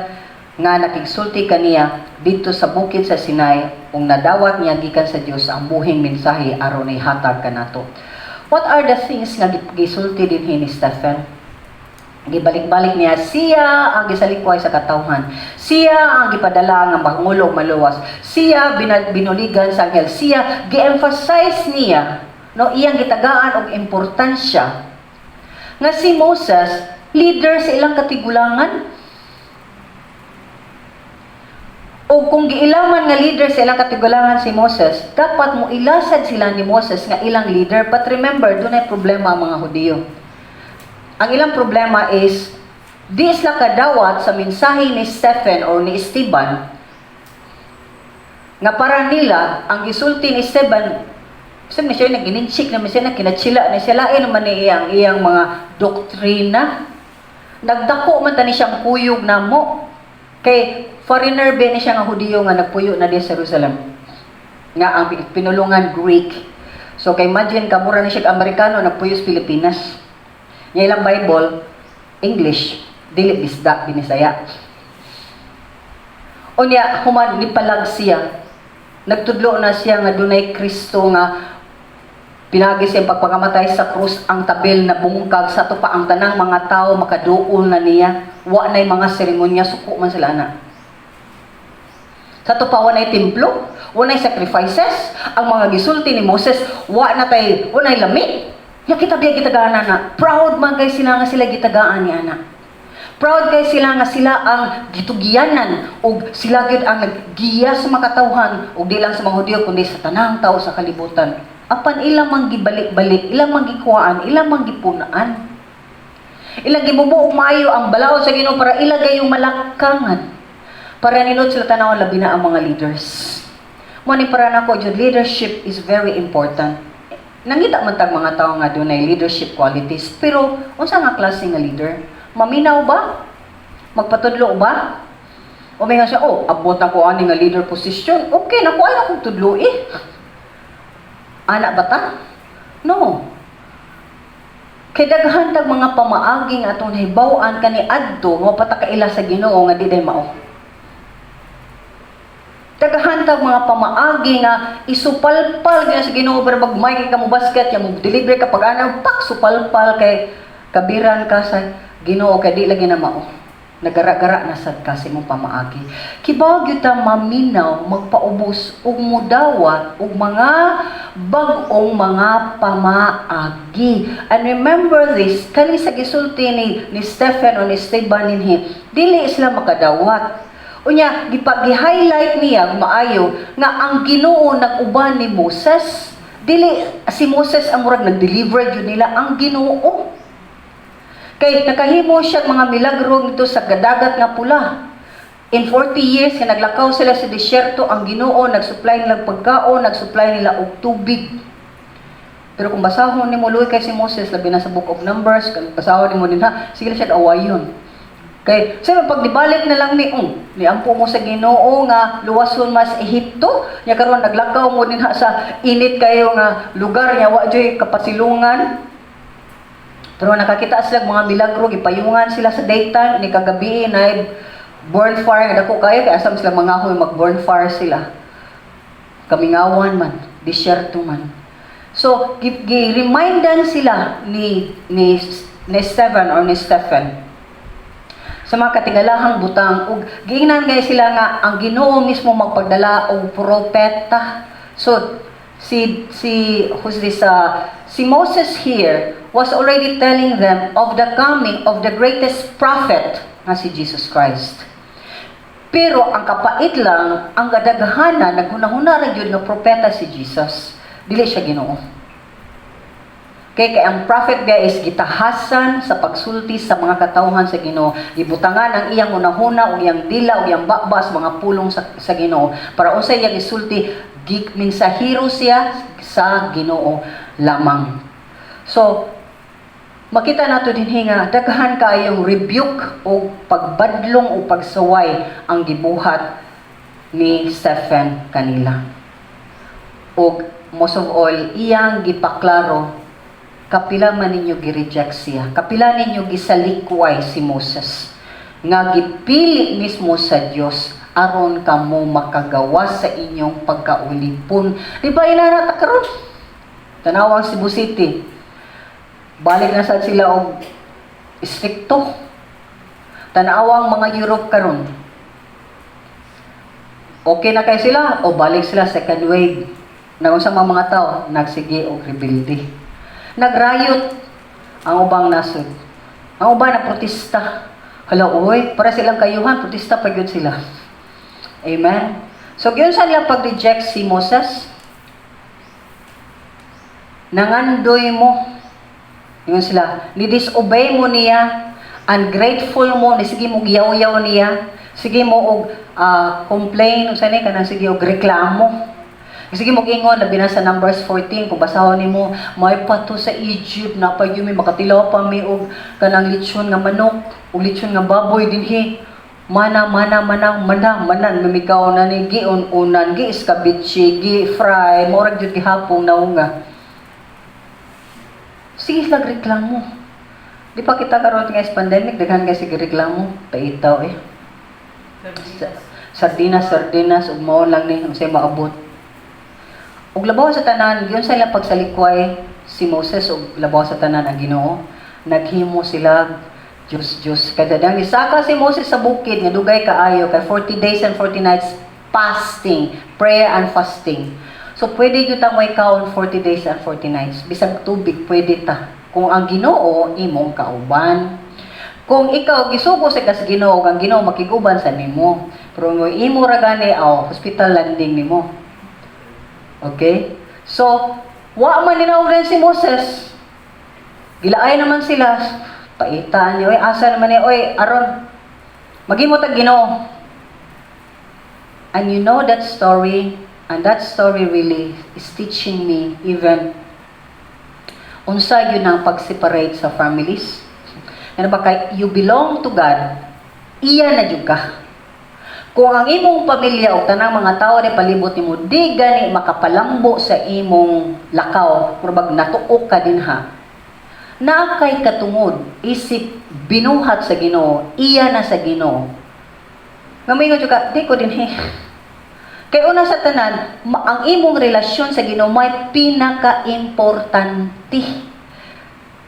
nga nakigsulti kaniya didto sa bukid sa Sinai, ug nadawat niya gikan sa Dios ang buhing mensahe aron ihatag kanato." What are the things nga gisulti dinhi ni Stephen? Gibalik-balik niya, siya ang gisalikway sa katawhan. Siya ang gipadala nga pangulo ug maluwas. Siya binuligan sa anghel. Siya, gi-emphasize niya, no, iyang gitagaan og importansya nga si Moses, leader sa ilang katigulangan. O kung giilaman nga leader sa ilang katigulangan si Moses, dapat mo ilasad sila ni Moses nga ilang leader. But remember, dunay problema ang mga Hudiyo. Ang ilang problema is, di sila kadawat sa mensahe ni Stephen or ni Esteban nga para nila ang gisulti ni Esteban sa ni siya nagininchik na siya na kinatsila na siya, lain naman ni iyang iyang mga doktrina, nagdako man tani siyang kuyog namo kay foreigner ba ni siya nga Hudiyo nga nagpuyo na di sa Jerusalem nga ang pinulungan Greek. So kay imagine ka, mura ni siya Amerikano nagpuyo sa Pilipinas. Nga ilang Bible English, dili Bisda, Binisaya. Unya human nipalag siya, nagtudlo na siya nga dunay Kristo nga pinagi sa iyang pagpakamatay sa krus, ang tabil na bungkag sa pa ang tanang mga tao makaduol na niya, wa na'y mga seremonya, suko man sila na. Sa pa wa na'y templo, wa na'y sacrifices, ang mga gisulti ni Moses wa na tay, wa na'y lami. Ya kita biya gitagaan na proud man kay sila nga sila gitagaan ni ana. Proud kay sila nga sila ang gitugiyanan ug sila gyud ang naggiya sa makatawhan, ug di lang sa mga Hudyo kundi sa tanang tao sa kalibutan. Apan ilang mang gibalik-balik, ilang mang gikuhaan, ilang mang gipunaan. Ilang gibubuo maayo ang balaod sa Ginoo para ilagay yung malakangan. Para nindot sila tanaw, labi na ang mga leaders. Mo ni para nako jud, leadership is very important. Nangita man tag mga tao nga dunay leadership qualities, pero unsa nga klase nga leader? Maminaw ba? Magpatudlo ba? O may nga siya, "Oh, abot ako ani nga leader position. Okay, naku, ay akong tudlo eh." Ana ba ta? No. Kay daghan tag mga pamaagi nga atong nahibaw-an kani adto nga mapatakaila sa Ginoo nga di day mao. Daghan tag mga pamaagi nga isupalpal gyud sa Ginoo, pero magmay kay ka mo basket ya mo deliver ka pag ana pak supalpal kay kabiran ka sa Ginoo kay di lagi na mao. Nagara-gara na sad ka sa imong pamaagi. Kibaw gyud ta maminaw, magpaubos ug mudawat og mga bag-ong mga pamaagi. And remember this, kani sa gisulti ni Stephen o ni Esteban dinhi, dili sila makadawat. Unya, gi-highlight niya maayo nga ang Ginoo nag-uban ni Moses. Dili si Moses ang murag nag-deliver jud nila, ang Ginoo. Kay nakahimo siya mga milagro nito sa Dagat nga Pula. In 40 years nga naglakaw sila sa disyerto, ang Ginoo nag-supply nila og pagkaon, nag-supply nila og tubig. Pero kung basahon nimo, luoy kay si Moses, labi na sa Book of Numbers, kung basahon nimo dinha, sige lang siya awayon. Kay sa pag nibalik na lang mi, niampo mo sa Ginoo nga luwason mas Ehipto, nya karon naglakaw mo dinha sa init kayo nga lugar nya wa joy kapasilungan. Pero nakakita sila og mga milagro, gipayungan sila sa daytime, ni kagabi na bonfire nga dako kayo kay asam sila mga huy mag bonfire sila. Kamingawan man, disyerto man. So, gi-remindan sila ni Stephen or ni Stephen sa mga katingalahang butang ug giingnan gay sila nga ang Ginoo mismo magpagdala og propeta. So si who's this, si Moses here was already telling them of the coming of the greatest prophet nga si Jesus Christ. Pero ang kapait lang, ang kadaghanan naghunahuna ra gyud nga propeta si Jesus, dili siya Ginoo. Kay ang prophet ga is gitahasan sa pagsulti sa mga katawhan sa Ginoo. Gibutangan ang iyang hunahuna ug iyang dila ug iyang baba sa mga pulong sa Ginoo para unsay iyang isulti, mensahero siya sa Ginoo lamang. So makita nato dinhi nga daghan kaayong rebuke o pagbadlong o pagsaway ang gibuhat ni Stephen kanila. Og most of all, iyang gipaklaro, kapila man ninyo gi-reject siya, kapila ninyo gisalikway si Moses nga gipili mismo sa Dios aron kamo makagawas sa inyong pagkaulipon. Di ba inana ta karon? Tanawang Cebu City. Balik na sad sila og istrikto. Tanawang mga Europe karon. Okay na kay sila o balik sila second wave. Nagunsa mga tao nagsige og rebelde. Nagrayot ang ubang nasod. Ang uban na protesta. Hala oy, para silang kayuhan, protesta pa gyud sila. Amen. So giunsa nila pag-reject si Moses? Nangandoy mo. Ingon sila, ni disobey mo niya, ungrateful mo, ni sige mo giyaw-yaw niya, sige mo og complain, unsa ni kanang sige og reklamo. Sige mo ingon, labi na sa Numbers 14, kung basahon nimo, may pato sa Egypt, na pa yun, may makatilaw pa mi og kanang lechon nga manok, ug lechon nga baboy dinhi. Mana, mana, mana, mana, manan, mamikaw na ni, gi-un-unan, gi iskabitsi, gi fry, murag jud gihapong naunga. Sige lang reklamo. Di pa kita karon nga is pandemic, daghan kay sige reklamo, paitaw eh. Sardinas, sardinas, ug mao lang ni unsay maabot. Ug labaw sa tanan, yun sa ilang pagsalikway si Moses ug labaw sa tanan ang Ginoo, naghimo sila Diyos Diyos. Kada dang nisaka si Moses sa bukid nga dugay kaayo kay 40 days and 40 nights fasting, prayer and fasting. So pwede gyud ta may kaon 40 days and 40 nights. Bisag tubig pwede ta. Kung ang Ginoo imong kauban. Kung ikaw gisugo sa kas Ginoo, ang Ginoo makiguban sa nimo. Pero mo imo ra gani aw hospital landing nimo. Okay? So, wa man ninawgan si Moses. Gilaay naman sila. Paitaan niyo, oy, asa naman ni, oy, aron, maghimo tag Ginoo. And you know that story, and that story really is teaching me even unsa yun ang pag-separate sa families. Ano ba kay you belong to God, iya na jud ka. Kung ang imong pamilya o tanang mga tao na palibot nimo di gani makapalambo sa imong lakaw, murag natuok ka dinha. Naa kay katungod isip binuhat sa Ginoo, iya na sa Ginoo. Nga moingon jud ka, di ko dinhi. Kay una sa tanan, ang imong relasyon sa Ginoo may pinaka-importante.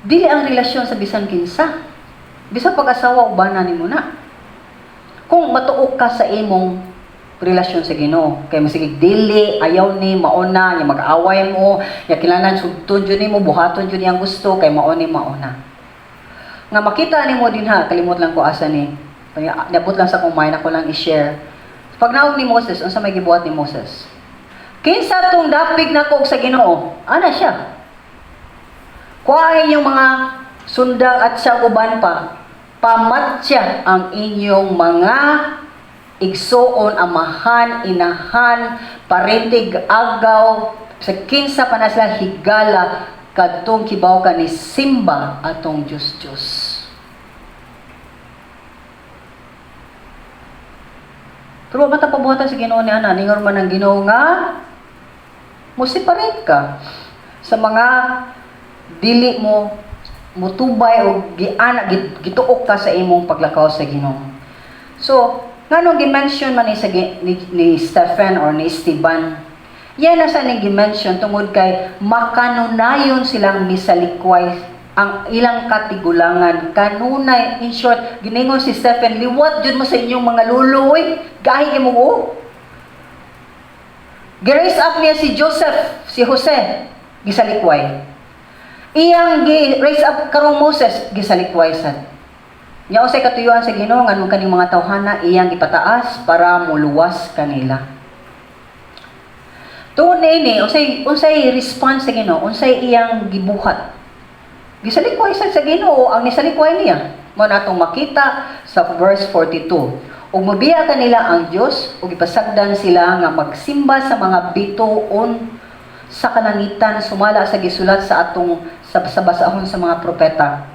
Dili ang relasyon sa bisan kinsa. Bisan pag-asawa o bana nimo na. Kung matuok ka sa imong relasyon sa Ginoo, kay masigig dili, ayaw ni mauna, nya mag-away mo, nya kinahanglan sugton jud nimo, buhaton jud niyang gusto kay mao ni mauna. Nga makita nimo dinha, kalimot lang ko asa ni. Niabot lang sa akong mind, ako lang i-share. Pag naog ni Moses, unsa may gibuhat ni Moses? Kinsa tong dapig nako og sa Ginoo? Ana siya. Kuhain yung mga sundang at sa uban pa. Pamatya ang inyong mga igsuon, amahan, inahan, parentig, agaw, sa kinsa pa na sila higala kadtong kibaw ka ni simba atong Diyos Diyos. Pero wa man ta pabuhatan sa Ginoo ni ana, ningon man ang Ginoo nga mo separate ka sa mga dili mo mutubay o giana gituok ka sa imong paglakaw sa Ginoo. So, nganong gi-mention man ni, sa, ni Stephen or ni Esteban? Yan na sa ning gi-mention tungod kay makanunayon silang misalikway ang ilang katigulangan kanunay. In short, giningon si Stephen, "Liwat jud mo sa inyong mga lulo, oy, gahi mo oh." Gi-raise up niya si Joseph, si Jose, gisalikway. Iyang gi-raise up karong Moses, gisalikway sad. Nya unsay katuyuan sa Ginoo nganong kaning mga tawhana iyang gipataas para muluwas kanila? Tungod niini, unsay response sa Ginoo? Unsay iyang gibuhat? Gisalikway sad sa Ginoo ang nisalikway niya. Mo na atong makita sa verse 42. Ug mobiya kanila ang Dios ug ipasagdan sila nga magsimba sa mga bituon sa kalangitan, sumala sa gisulat sa atong sa basahon sa mga propeta.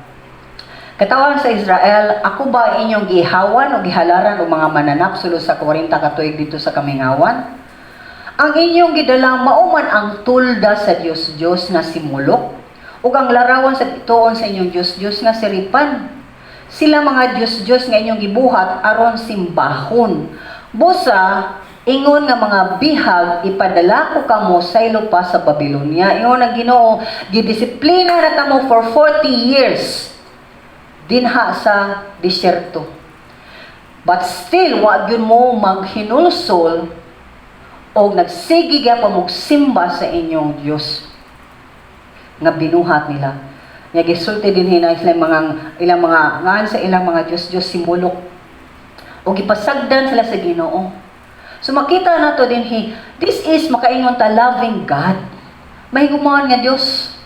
"Katawhan sa Israel, ako ba inyong gihawan o gihalaran og mga mananap sulod sa 40 ka tuig dito sa kamingawan? Ang inyong gidala mao man ang tulda sa Dios-Dios nga si Molok ug ang larawan sa bituon sa inyong Dios-Dios nga si Ripan. Sila mga Dios-Dios nga inyong gibuhat aron simbahon. Busa, ingon nga mga bihag, ipadala ko kamo saylo pa sa Babylonia." Ingon ang Ginoo, gidisiplina na kamo for 40 years dinha sa disyerto. But still, wa gyud mo maghinulsol o nagsige pa mong simba sa inyong Diyos nga binuhat nila. Nya gisulti din hina ilang mga ilang mga ngan sa ilang mga Diyos Diyos si Molok. O gipasagdan sila sa Ginoo. So makita nato dinhi, this is makaingon ta loving God. Mahigugmaon nga Dios.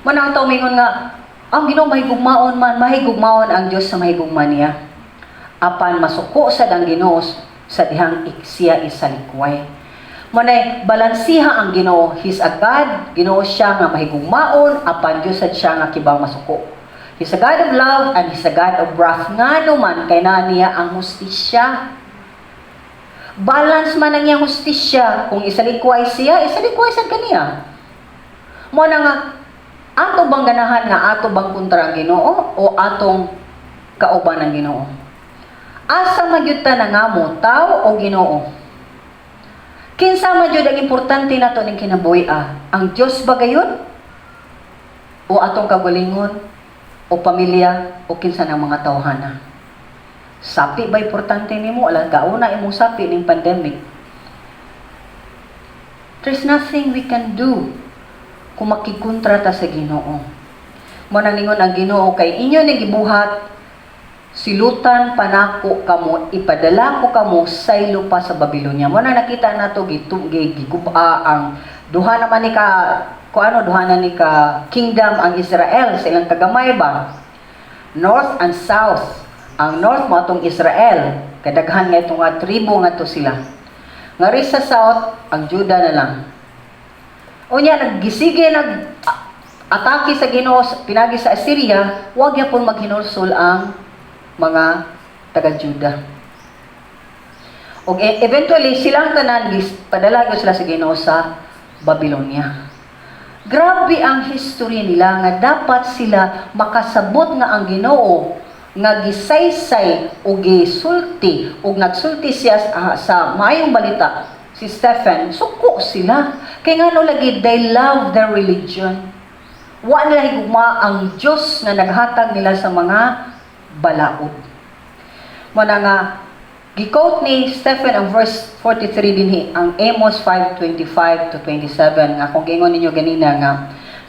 Manang tao mingon nga ang Ginoo mahigugmaon man, mahigugmaon ang Dios sa mahigugma niya. Apan masuko sad ang Ginoo sa dihang siya isalikway. Manay balansiha ang Ginoo, He's a God, Ginoo siya nga mahigugmaon, apan Dios sad siya nga kibang masuko. He's a God of love and He's a God of wrath. Ngano man kay naa niya ang hustisya. Balance man ang iyang hustisya. Kung isalikway siya, isalikway sad kaniya. Mo na nga ato bang ganahan nga ato bang kontra ang Ginoo o atong kauban ang Ginoo? Asa man gyud ta nangamo, tao o Ginoo? Kinsa man gyud ang importante nato ning kinabuhi ah? Ang Dios ba gayud? O atong kagalingon? O pamilya? O kinsa ng mga tawhana? Sapi ba importante nimo? Ala gauna imong sapi ning pandemic. There's nothing we can do kung makikontra ta sa Ginoo. Mo nang ningon ang Ginoo kay inyo ning gibuhat, silutan pa nako kamo, ipadala ko kamo saylo pa sa Babylonia. Mo na nakita nato giguba ang duha naman ni ka kung ano, duha na ni ka kingdom ang Israel sa ilang kagamay ba, north and south. Ang north mo atong Israel, kadaghan nga itong nga tribo nga to sila. Ngari sa south, ang Judah na lang. Unya naggisige nag atake sa Ginoo pinagi sa Assyria, wag gyapon maghinulsol ang mga taga Judah. Og eventually silang tanan padala gyud sila sa Ginoo sa Babylonia. Grabe ang history nila nga dapat sila makasabot nga ang Ginoo nga gisaysay o gisulti o nagsulti siya sa maayong balita si Stephen, suko sila. Kay ngano lagi, they love their religion. Wa nila higugma ang Dios nga naghatag nila sa mga balaod. Mo na nga gi-quote ni Stephen ang verse 43 dinhi, ang Amos 5:25 to 27 nga kung giingon ninyo ganina nga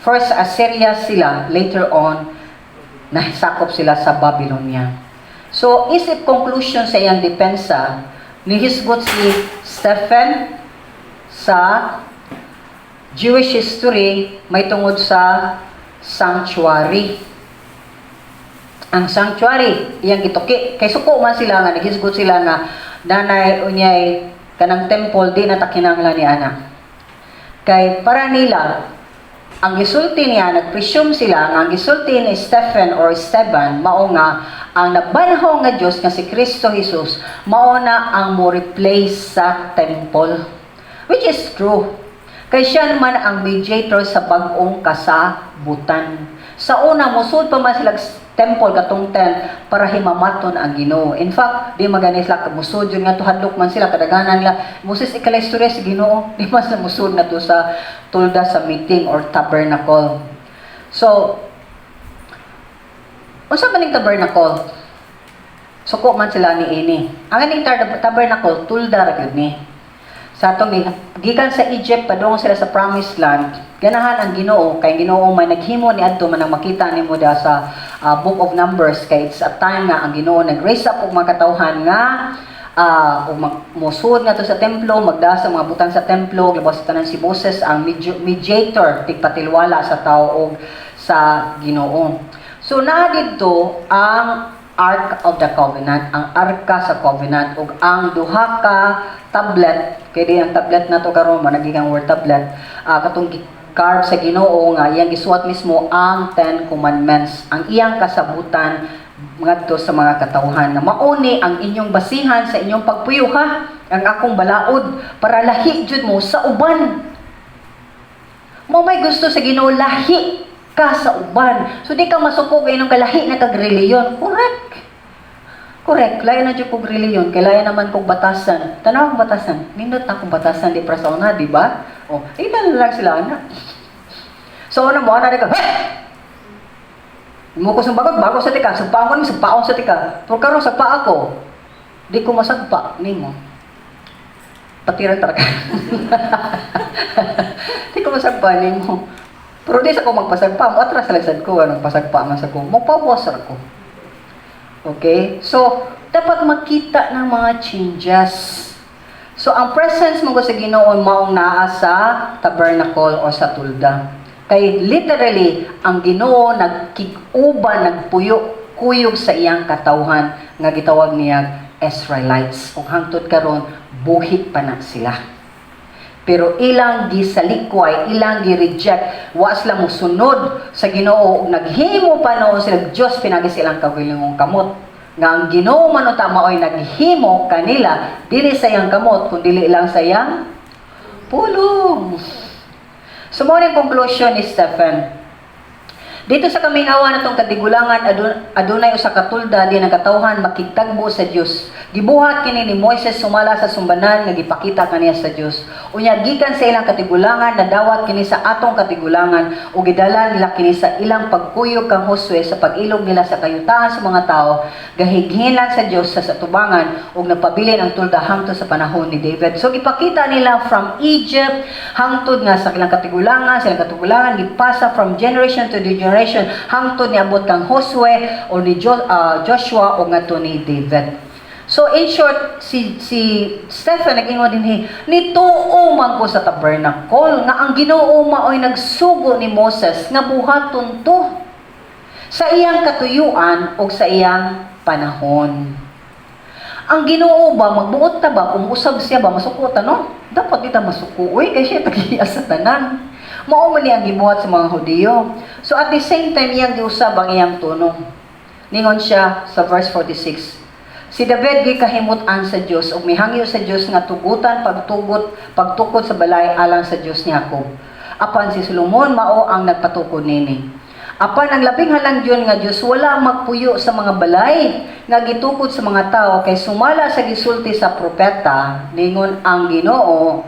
first Assyria sila, later on nasakop sila sa Babylonia. So, isip conclusion sa iyang depensa, nihisgot si Stephen sa Jewish history may tungod sa sanctuary. Ang sanctuary, iyang gituki. Kay suko man sila nga, naghisgot sila nga, nanay unyay kanang temple di na ta kinahanglan ni ana. Kay para nila, Ang gisulti niya, nag-presume sila nga ang gisulti ni Stephen or Esteban mao nga ang nabanhaw nga Dios nga si Kristo Jesus mao na ang mo replace sa temple. Which is true. Kay siya naman ang mediator sa bag-ong kasabutan. Sa una, musud pa man sila temple, katong tent, para himamaton ang Ginoo. In fact, di magani sila musud yun nga tuhadlok man sila kadaghanan nila. Moses ikala istorya sa Ginoo, di man sila musud na to sa tolda sa meeting or tabernacle. So, unsa man ning tabernacle? Suko man sila ni ini. Ang aning tabernacle, tulda ra gyud ni. Sa atong gikan sa Egypt padung sila sa Promised Land, ganahan ang Ginoo kay Ginoo may naghimo ni adto man ang makita nimo da sa Book of Numbers, kay it's a time nga ang Ginoo nag-raise up og mga katawhan nga ug mosud nga to sa templo, magda sa mga butang sa templo, labaw sa tanan si Moses ang mediator, tigpatilwala sa tao og sa Ginoo. So naa didto ang Ark of the Covenant, ang Arka sa Covenant, ug ang duha ka tablet, kay di ang tablet na to karon managigang word tablet, katong carve sa Ginoo nga iyang gisuwat mismo ang Ten Commandments, ang iyang kasabutan ngadto sa mga katawhan nga mauni ang inyong basihan sa inyong pagpuyo ha, ang akong balaod para lahi jud mo sa uban. Mo may gusto sa Ginoo, lahi ka sa uban. So di ka masuko kay inyong kalahi na kag reliyon. Correct. Correct. Lain na jud kog reliyon, kay lain naman kog batasan. Tanaw akong batasan. Nindot na akong batasan di pra sa una, di ba? Oh, ina lang sila ana. So una mo ana ka, hey! Mo ko bago bago sa tika, sagpaon ko ni sagpaon sa tika. Pero karon sagpa ako. Di ko masagpa nimo. Patiran talaga. Di ko masagpa nimo. Pero di sa ko magpasagpa, mo atras lang sad ko, anong pasagpa man sa ko. Mo pabos ra ko. Okay? So, dapat makita ng mga changes. So, ang presence mo sa Ginoo maong naa sa tabernacle o sa tulda. Kay literally, ang Ginoo nagkig-uban, nagpuyo, kuyog sa iyang katawhan nga gitawag niya Israelites. Ug hangtod karon buhi pa na sila. Pero ilang gisalikway, ilang gi-reject, wa sila mosunod sa Ginoo ug naghimo pa noon sila Dios pinagi sa ilang kaugalingong kamot. Nga ang Ginoo man unta maoy naghimo kanila dili sa iyang kamot kun dili lang sa iyang pulong. So mo ning conclusion ni Stephen. Dito sa kamingawan natong katigulangan adunay usa ka tulda di ang katawhan makigtagbo sa Dios. Gibuhat kini ni Moises sumala sa sumbanan nga gipakita kaniya sa Dios. Unya gikan sa ilang katigulangan nadawat kini sa atong katigulangan ug gidala nila kini sa ilang pagkuyog kang Josue sa pag-ilog nila sa kayutaan sa mga tawo gahighilan sa Dios sa atubangan ug nagpabilin ang tulda hangtod sa panahon ni David. So gipakita nila from Egypt hangtod nga sa ilang katigulangan, sa ilang katigulangan gipasa from generation to generation hangtod niabot kang Josue o ni Joshua o ngadto ni David. So in short, si Stephen nag-ingon din, nituo man ko sa tabernacle nga ang Ginoo maoy nagsugo ni Moses nga buhaton to sa iyang katuyuan o sa iyang panahon. Ang Ginoo ba magbuot ta ba kung usab siya ba masuko ta, no? Dapat di ta masuko uy kay siya tagiya sa tanan. Mao man ni ang gibuhat sa mga Hudiyo. So at the same time iyang giusab ang iyang tunong. Ningon siya sa verse 46. Si David gikahimut-an sa Dios ug mihangyo sa Dios nga tugutan pagtugot pagtukod sa balay alang sa Dios ni Jacob. Apan si Solomon mao ang nagpatukod nini. Apan ang labing halangdyon nga Dios wala magpuyo sa mga balay nga gitukod sa mga tawo, kay sumala sa gisulti sa propeta, ningon ang Ginoo,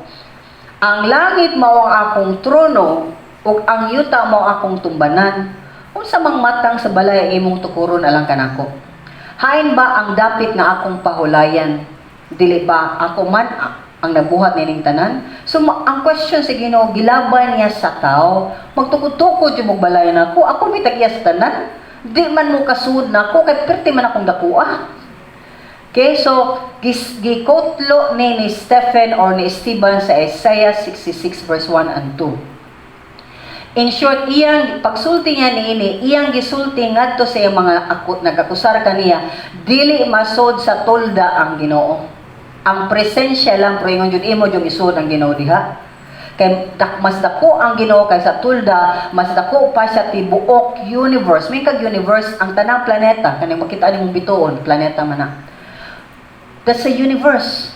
"Ang langit mao ang akong trono ug ang yuta mao akong tumbanan. Unsa mang matang sa balay ang imong tukuron alang kanako? Hain ba ang dapit nga akong pahulayan? Dili ba ako man ang nagbuhat nining tanan?" So ang question sa Ginoo gilaban niya sa tao, magtukod-tukod yung balay nako, ako may tag-iya sa tanan. Di man mo kasud nako kay perti man akong dakua. Okay, so gikotlo ni Stephen or ni Esteban sa Isaiah 66 verse 1 and 2. In short, iyang pagsulti niya niini, iyang gisulti ngadto sa iyang mga ako, nagakusar kaniya, dili masod sa tolda ang Ginoo. Ang presensya lang, pero ingon jud imo jud isod ang Ginoo diha. Kay mas dako ang Ginoo kaysa tulda, mas dako pa siya tibuok universe. May kag universe ang tanang planeta, kaning makita nimong bituon, planeta man na. That's a universe.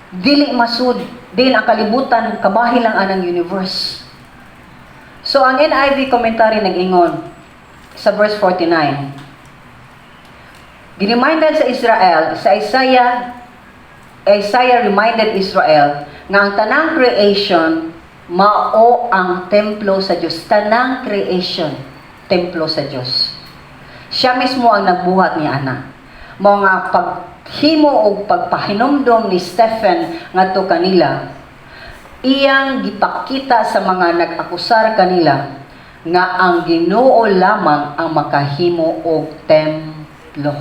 Dili masud din ang kalibutan, kabahin lang anang universe. So ang NIV commentary nag-ingon sa verse 49. Gireminded sa Israel, sa Isaiah, Isaiah reminded Israel nga ang tanang creation mao ang templo sa Dios. Tanang creation, templo sa Dios. Siya mismo ang nagbuhat ni ana. Mao nga paghimo og pagpahinumdom ni Stephen ngadto kanila, iyang gipakita sa mga nag-akusar kanila nga ang Ginoo lamang ang makahimo og templo.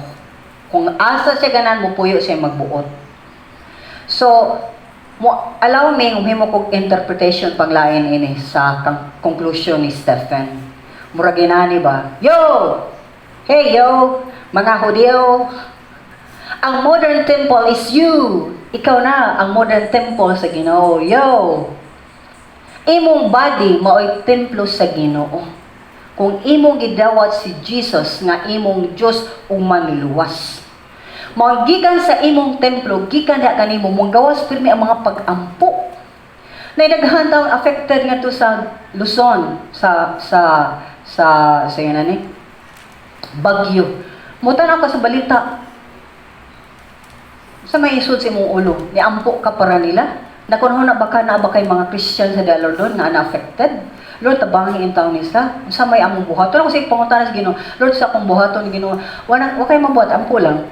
Kung asa siya ganan mupuyo, siya magbuot. So, mo allow me humimo kog interpretation panglain ini sa conclusion ni Stephen. Murag inani ba? Yo! Hey yo! Mga Hudyo! Ang modern temple is you! Ikaw na ang modern temple sa Ginoo. Yo! Imong body mao'y templo sa Ginoo. Kung imong gidawat si Jesus nga imong Dios ug manluluwas. Mao gikan sa imong templo, gikan diha kanimo monggawas pirmi ang mga pag-ampo. Na daghan taong affected ngadto sa Luzon sa yun ani bagyo. Mutanaw ka sa balita sa may isod sa imong ulo, niampo ka para nila. Nakunho na baka na ba kay mga Christian sa Lord doon nga na-affected? Lord, tabangi in taon nila. Sa may among buhaton. Ako sa pangutana sa Ginoo. Lord, sa akong buhaton ni Ginoo. Wala, wa kay mabuhat, ampo lang.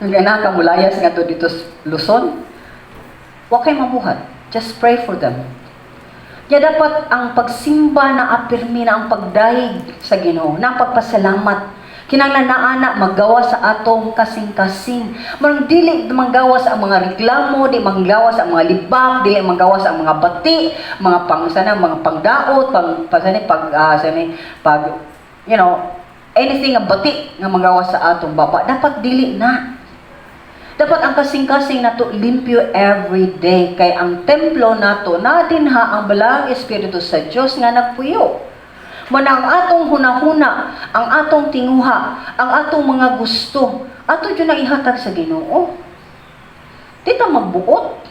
Nga ka mulayas nga to dito sa Luzon. Wa kay mabuhat. Just pray for them. Ya dapat ang pagsimba na apirmi na ang pagdayeg sa Ginoo, na ang pagpasalamat. Kinahanglan na ana maggawas sa atong kasing-kasing. Marang dili manggawas ang mga reklamo, di manggawas ang mga libak, dili manggawas ang mga bati, mga pang sana, mga pangdaot, pang pasani pag sani pag anything nga bati nga manggawas sa atong baba. Dapat dili na. Dapat ang kasing-kasing nato limpyo every day kay ang templo nato na dinha ang Balaang Espiritu sa Dios nga nagpuyo. Mao na ang atong hunahuna, ang atong tinguha, ang atong mga gusto, ato jud nang ihatag sa Ginoo. Di ta magbuot.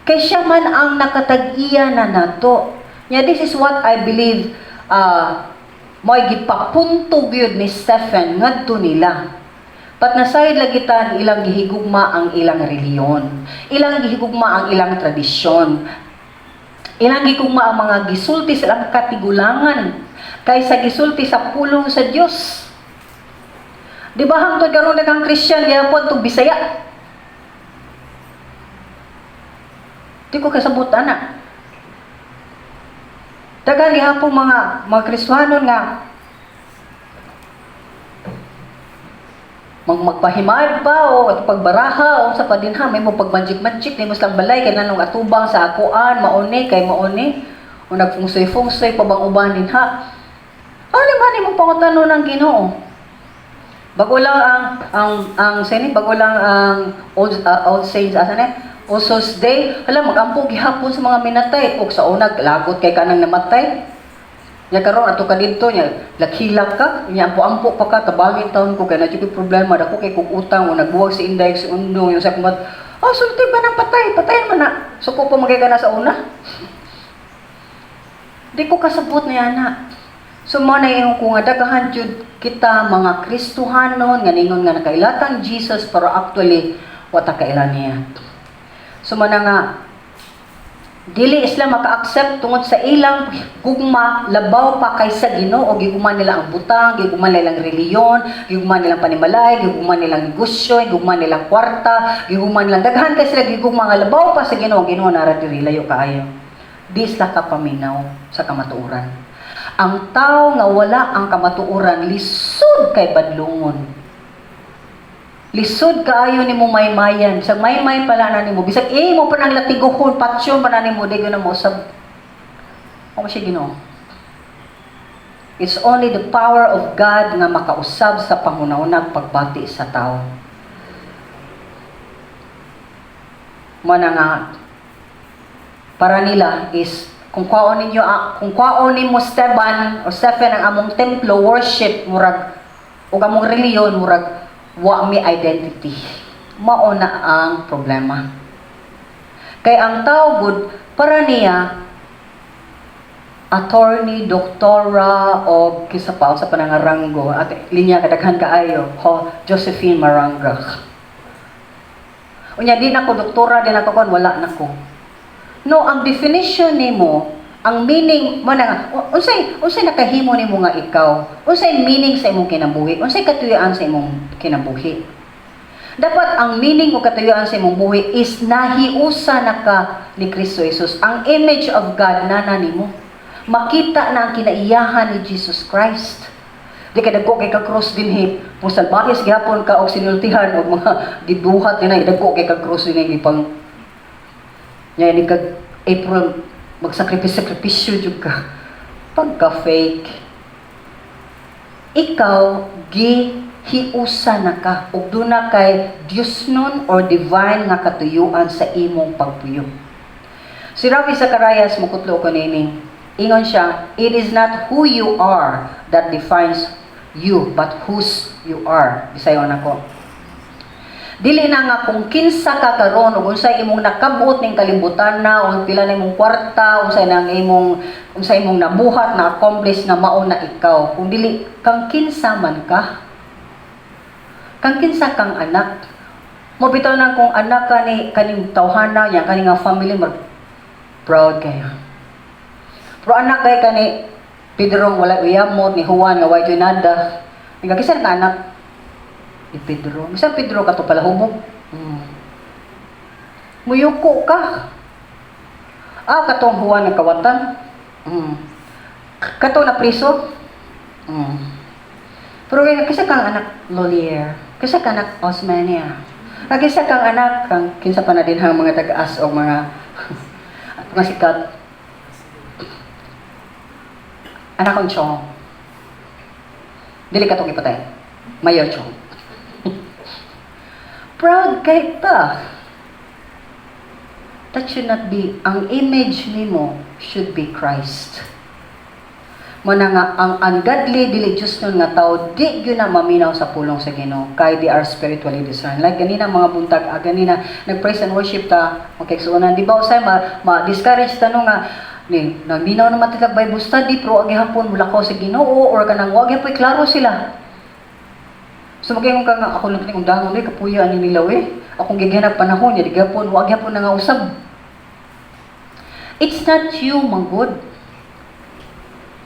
Kay siya man ang nakatag-iya na nato. Nya this is what I believe mo'y gipapunto gyud ni Stephen ngadto nila. Pat nasayod lagi ta ilang gihigugma ang ilang relihiyon. Ilang gihigugma ang ilang tradisyon. Ilang gihigugma ang mga gisulti sa ilang katigulangan kaysa gisulti sa pulong sa Dios. Di ba hangtod karon daghang Christian gihapon tug Bisaya? Di ko kasabot ana. Daghan gihapon mga Kristohanon nga magpahimad pa o at pagbaraha o sa padinha may mo pagmanjik-manjik nimo silang balay kay nanong atubang sa akuan mauni kay mauni o nagfungsoy-fungsoy pa bang uban dinha. Ano man nimo pangutanon ng Ginoo? Bago lang ang sini, bago lang ang old saints, asa ni All Souls Day, hala, magampo gihapon sa mga minatay ug sa una lagot kay kanang namatay. Nya karon ato ka didto, nya lakhilak ka, nya ampo-ampo pa ka, tabangin taon ko kay na jud problema, dako kay kog utang o nagbuwag si Inday si Undong yung sa kumat. Oh, sulti ba nang patay? Patayin man na. Suko pa magay ka na sa una. Di ko kasabot na yana. So mo na ingon ko nga daghan jud kita mga Kristohanon nga ningon nga nakailatang Jesus pero actually wata kaila niya. So mo na nga dili sila maka-accept tungod sa ilang gugma labaw pa kaysa Ginoo. Gigugma nila ang butang, gigugma nila ang relihiyon, gigugma nilang panimalay, gigugma nilang negosyo, gigugma nilang kwarta, gigugma nilang daghan kay sila gigugma nga labaw pa sa Ginoo. Ginoo nara diri, layo kaayo. Di sila kapaminaw sa kamatuoran. Ang tao nga wala ang kamatuoran lisod kay badlungon. Lisod kaayo nimo maymayan. Sa maymay pala na nimo, bisag imo pa nang latiguhon, patsyon pa na nimo, di na mo sab. Ako siya Ginoo. It's only the power of God nga makausab sa panghunahunang pagbati sa tao. Mo na nga Para nila is kung kwaon ninyo kung kwaon nimo Esteban o Stephen ang among templo worship, murag ug among relihiyon, murag wa mi identity. Mao na ang problema. Kay ang tao gud, para niya attorney, doktora o kisa pa sa panangaranggo at linya kadaghan kaayo ho Josephine Maranga. Unya di na ko doktora, di na ko kon, wala na ko. No, ang definition nimo, ang meaning mo na nga, unsay nakahimo nimo nga ikaw? Unsay meaning sa imong kinabuhi? Unsay katuyuan sa imong kinabuhi? Dapat ang meaning o katuyuan sa imong buhi is nahiusa na ka ni Kristo Jesus. Ang image of God nana nimo. Makita na ang kinaiyahan ni Jesus Christ. Di ka dagko kay ka cross dinhi. Kung salbahis gihapon ka og sinultihan og mga gibuhat ni, dagko kay ka cross dinhi, gipang nya ni kag April magsakripisyo jud ka. Pagka fake. Ikaw gihiusa na ka ug duna kay Dios nun or divine nga katuyuan sa imong pagpuyo. Si Ravi Zacharias mukutlo ko nini. Ingon siya, "It is not who you are that defines you, but whose you are." Bisayon nako. Dili na nga kung kinsa ka karon ug unsay imong nakabot ning kalibutan na o pila na imong kwarta, unsay imong nabuhat na accomplish nga mao na ikaw. Kung dili kang kinsa man ka. Kang kinsa kang anak. Mo bitaw nang kung anak ka ni kaning tawhana niya, kani nga family, mag proud kayo. Pero anak kay kani Pedro wala uyamot, ni Juan nga way nada. Nga kinsa ka anak ni Pedro? Bisa Pedro kato pala hubog. Muyuko ka. Ah, katong Juan nga kawatan. Kato na priso. Pero kay kinsa kang anak Lolier, kinsa kang anak Osmania. Kinsa kang anak kang kinsa pa na din ang mga taga-as o mga sikat. Anak kong Chong. Dili ka tong ipatay. Mayor Chong. Proud kay ta. That should not be. Ang image nimo should be Christ. Muna nga, ang ungodly, dili Diyos nun nga tao, di gyud na maminaw sa pulong sa Ginoo kay they are spiritually discerned. Like ganina mga buntag, ganina, nag-praise and worship ta, makigsuonan, di ba usay ma-discourage ta no nga, ni, naminaw naman titag Bible study, pero agi hapon, mulakaw sa Ginoo, or kanang wag gyapon klaro sila. So magayon ka nga, ako lang kining undangon eh, kapuya ani nila eh. Akong giganap panahon, ya di gyapon, wag gyapon na nga usab. It's not you, manggod.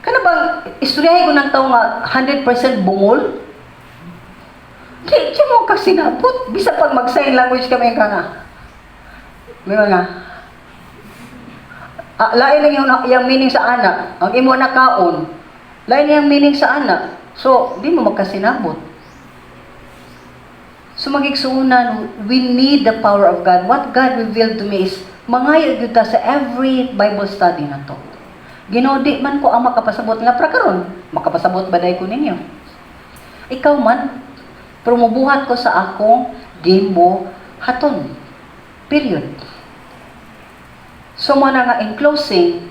Kana bang istoryahe ko ng tao nga 100% bungol? Di mo ka sinabot. Bisa pag mag-sign language kami ka nga. May mga lain lang yung meaning sa anak. Ang imo na kaon. Lain yung meaning sa anak. So, di mo magkasinabot. So magigsuunan, we need the power of God. What God revealed to me is, mangayo gyud ta sa every Bible study na to. Ginoo, di man ko ang makapasabot nga pra karon, makapasabot ba ko ninyo? Ikaw man, pero mubuhat ko sa akong gimbuhaton. Period. So mo na nga in closing,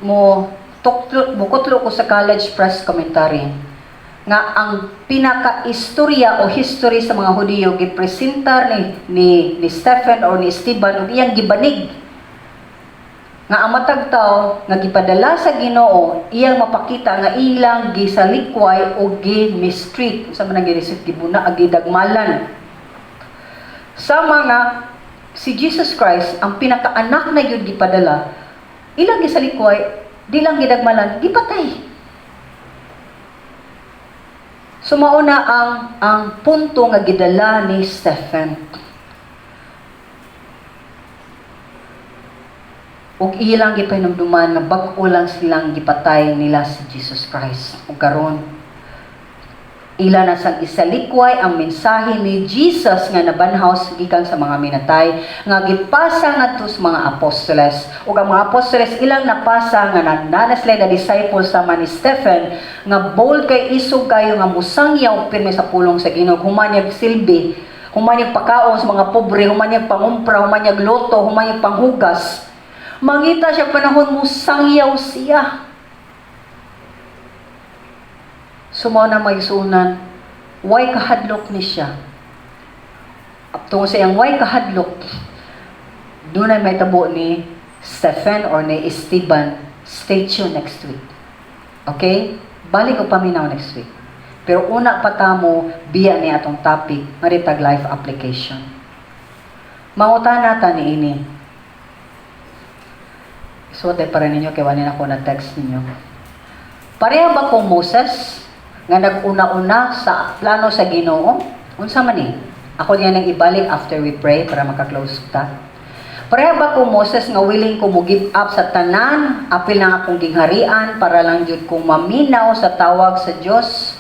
mo tuklo, mukutlo ko sa College Press Commentary nga ang pinaka-istorya o history sa mga Hudiyo gipresentar ni Stephen or ni Esteban ug iyang gibanig nga ang matag tao nga gipadala sa Ginoo iyang mapakita nga ilang gisalikway o gi-mistreat sa man ang gibuna, gidagmalan sa mga si Jesus Christ, ang pinakaanak na yun gipadala, ilang gisalikway, di lang gidagmalan, gipatay. So mauna ang punto nga gidala ni Stephen. Ug ilang gipahinumduman nga bag-o lang silang gipatay nila si Jesus Christ. Ug karon ila na sang isalikway ang mensahe ni Jesus nga nabanhaw gikan sa mga minatay nga gipasa ngadto sa mga apostoles, ug ang mga apostoles ilang napasa nga nagnanas sila na disciples sama ni Stephen nga bold kay, isog kayo nga musangyaw pirmi sa pulong sa Ginoo, human niya silbi. Human niyang pakaon sa mga pobre, human niyang pangumpra, human niyang luto, human niyang panghugas. Mangita siya panahon mo sangyaw siya. So mao na, mga igsuonan, way kahadlok ni siya. Tungod sa iyang way kahadlok, dunay mahitabo ni Stephen or ni Esteban. Stay tuned next week. Okay? Balik og paminaw next week. Pero una pa ta mo biya ni atong topic, maritag life application. Mangutana ta niini. Suot para ninyo kay wala ako na text ninyo. Pareha ba kong Moses nga nag-una-una sa plano sa Ginoo? Unsa man ni? Ako niya nang ibalik after we pray para maka-close ta. Pareha ba ko Moses nga willing ko mo give up sa tanan, apil na akong gingharian para lang jud kong maminaw sa tawag sa Dios?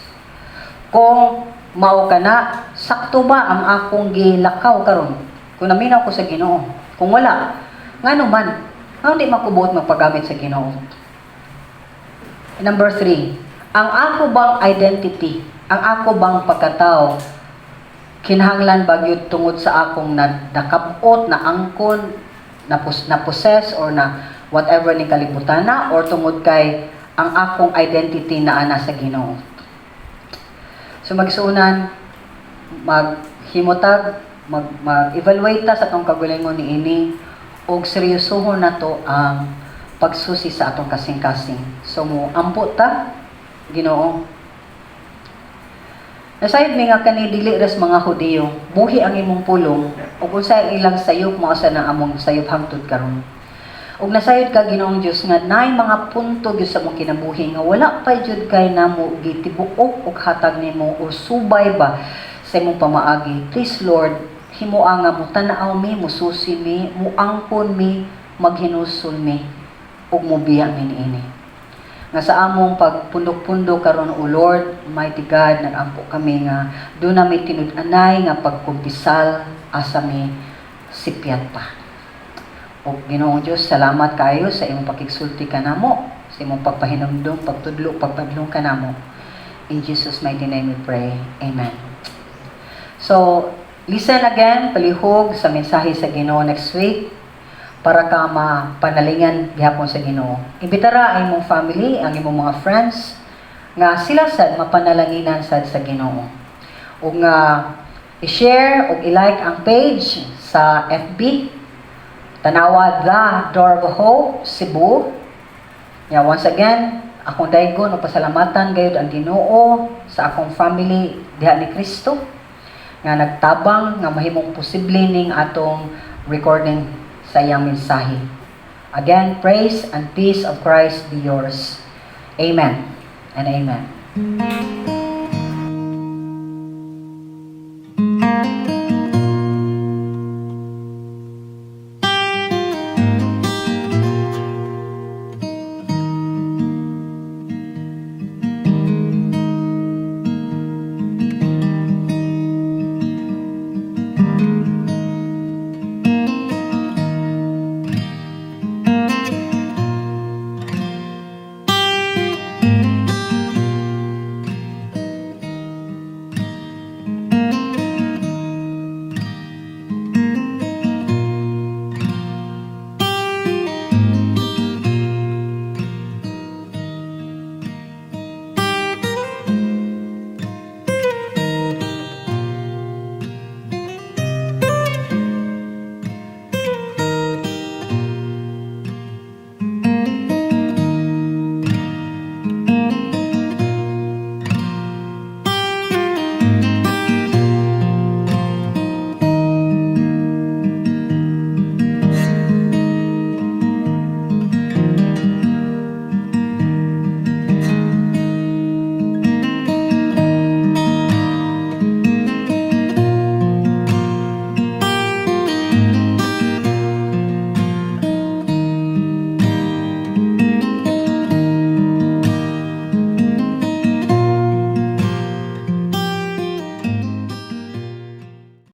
Kung mao kana, sakto ba ang akong gilakaw karon? Kung naminaw ko sa Ginoo. Kung wala, ngano man? Ngano di makubuot magpagamit sa Ginoo? Number 3, ang ako bang identity, ang ako bang pagkatao, kinahanglan ba gyud tungod sa akong na, nakabot, na angkon, na possess or na whatever ni kalibutan na or tungod kay ang akong identity naa na sa Ginoo? So mga igsuonan, maghimutag, mag-evaluate ta sa atong kagalingon niini og seryosohon nato ang pagsusi sa atong kasing-kasing. So mo ampo ta, Ginoo. Nasayod mi nga kani dili ras mga Hudiyo, buhi ang imong pulong ug unsay ilang sayop mao sa na among sayop hangtod karon. Ug nasayod ka, Ginoong Dios, nga naay mga punto gyud sa among kinabuhi nga wala pa jud kay namo gitibuok og hatag nimo o subay ba sa imong pamaagi. Please, Lord, himoa nga mo-tan-aw mi, mususi mi, muangkon mi, maghinusol mi ug mubiya mi niini. Nga sa among pagpundok-pundok karon, O Lord, Mighty God, nagampo kami nga duna mi tinud-anay nga pagkumpisal asa mi sipyat pa. O Ginoong Diyos, salamat kayo sa imong pakigsulti kanamo, sa imong pagpahinumdum, pagtudlo, pagpadlong kanamo. In Jesus' mighty name we pray. Amen. So, listen again, palihog sa mensahe sa Ginoo next week para ka mapanalingan gihapon sa Ginoo. Imbitara ang imong family, ang imong mga friends nga sila sad mapanalanginan sad sa Ginoo. Ug nga i-share ug i-like ang page sa FB. Tanawa The Door of Hope, Cebu. Yeah, once again, akong daygon o pasalamatan gayud ang Ginoo sa akong family diha ni Kristo nga nagtabang nga mahimong posible ning atong recording sa iyang mensahe. Again, praise and peace of Christ be yours. Amen and amen.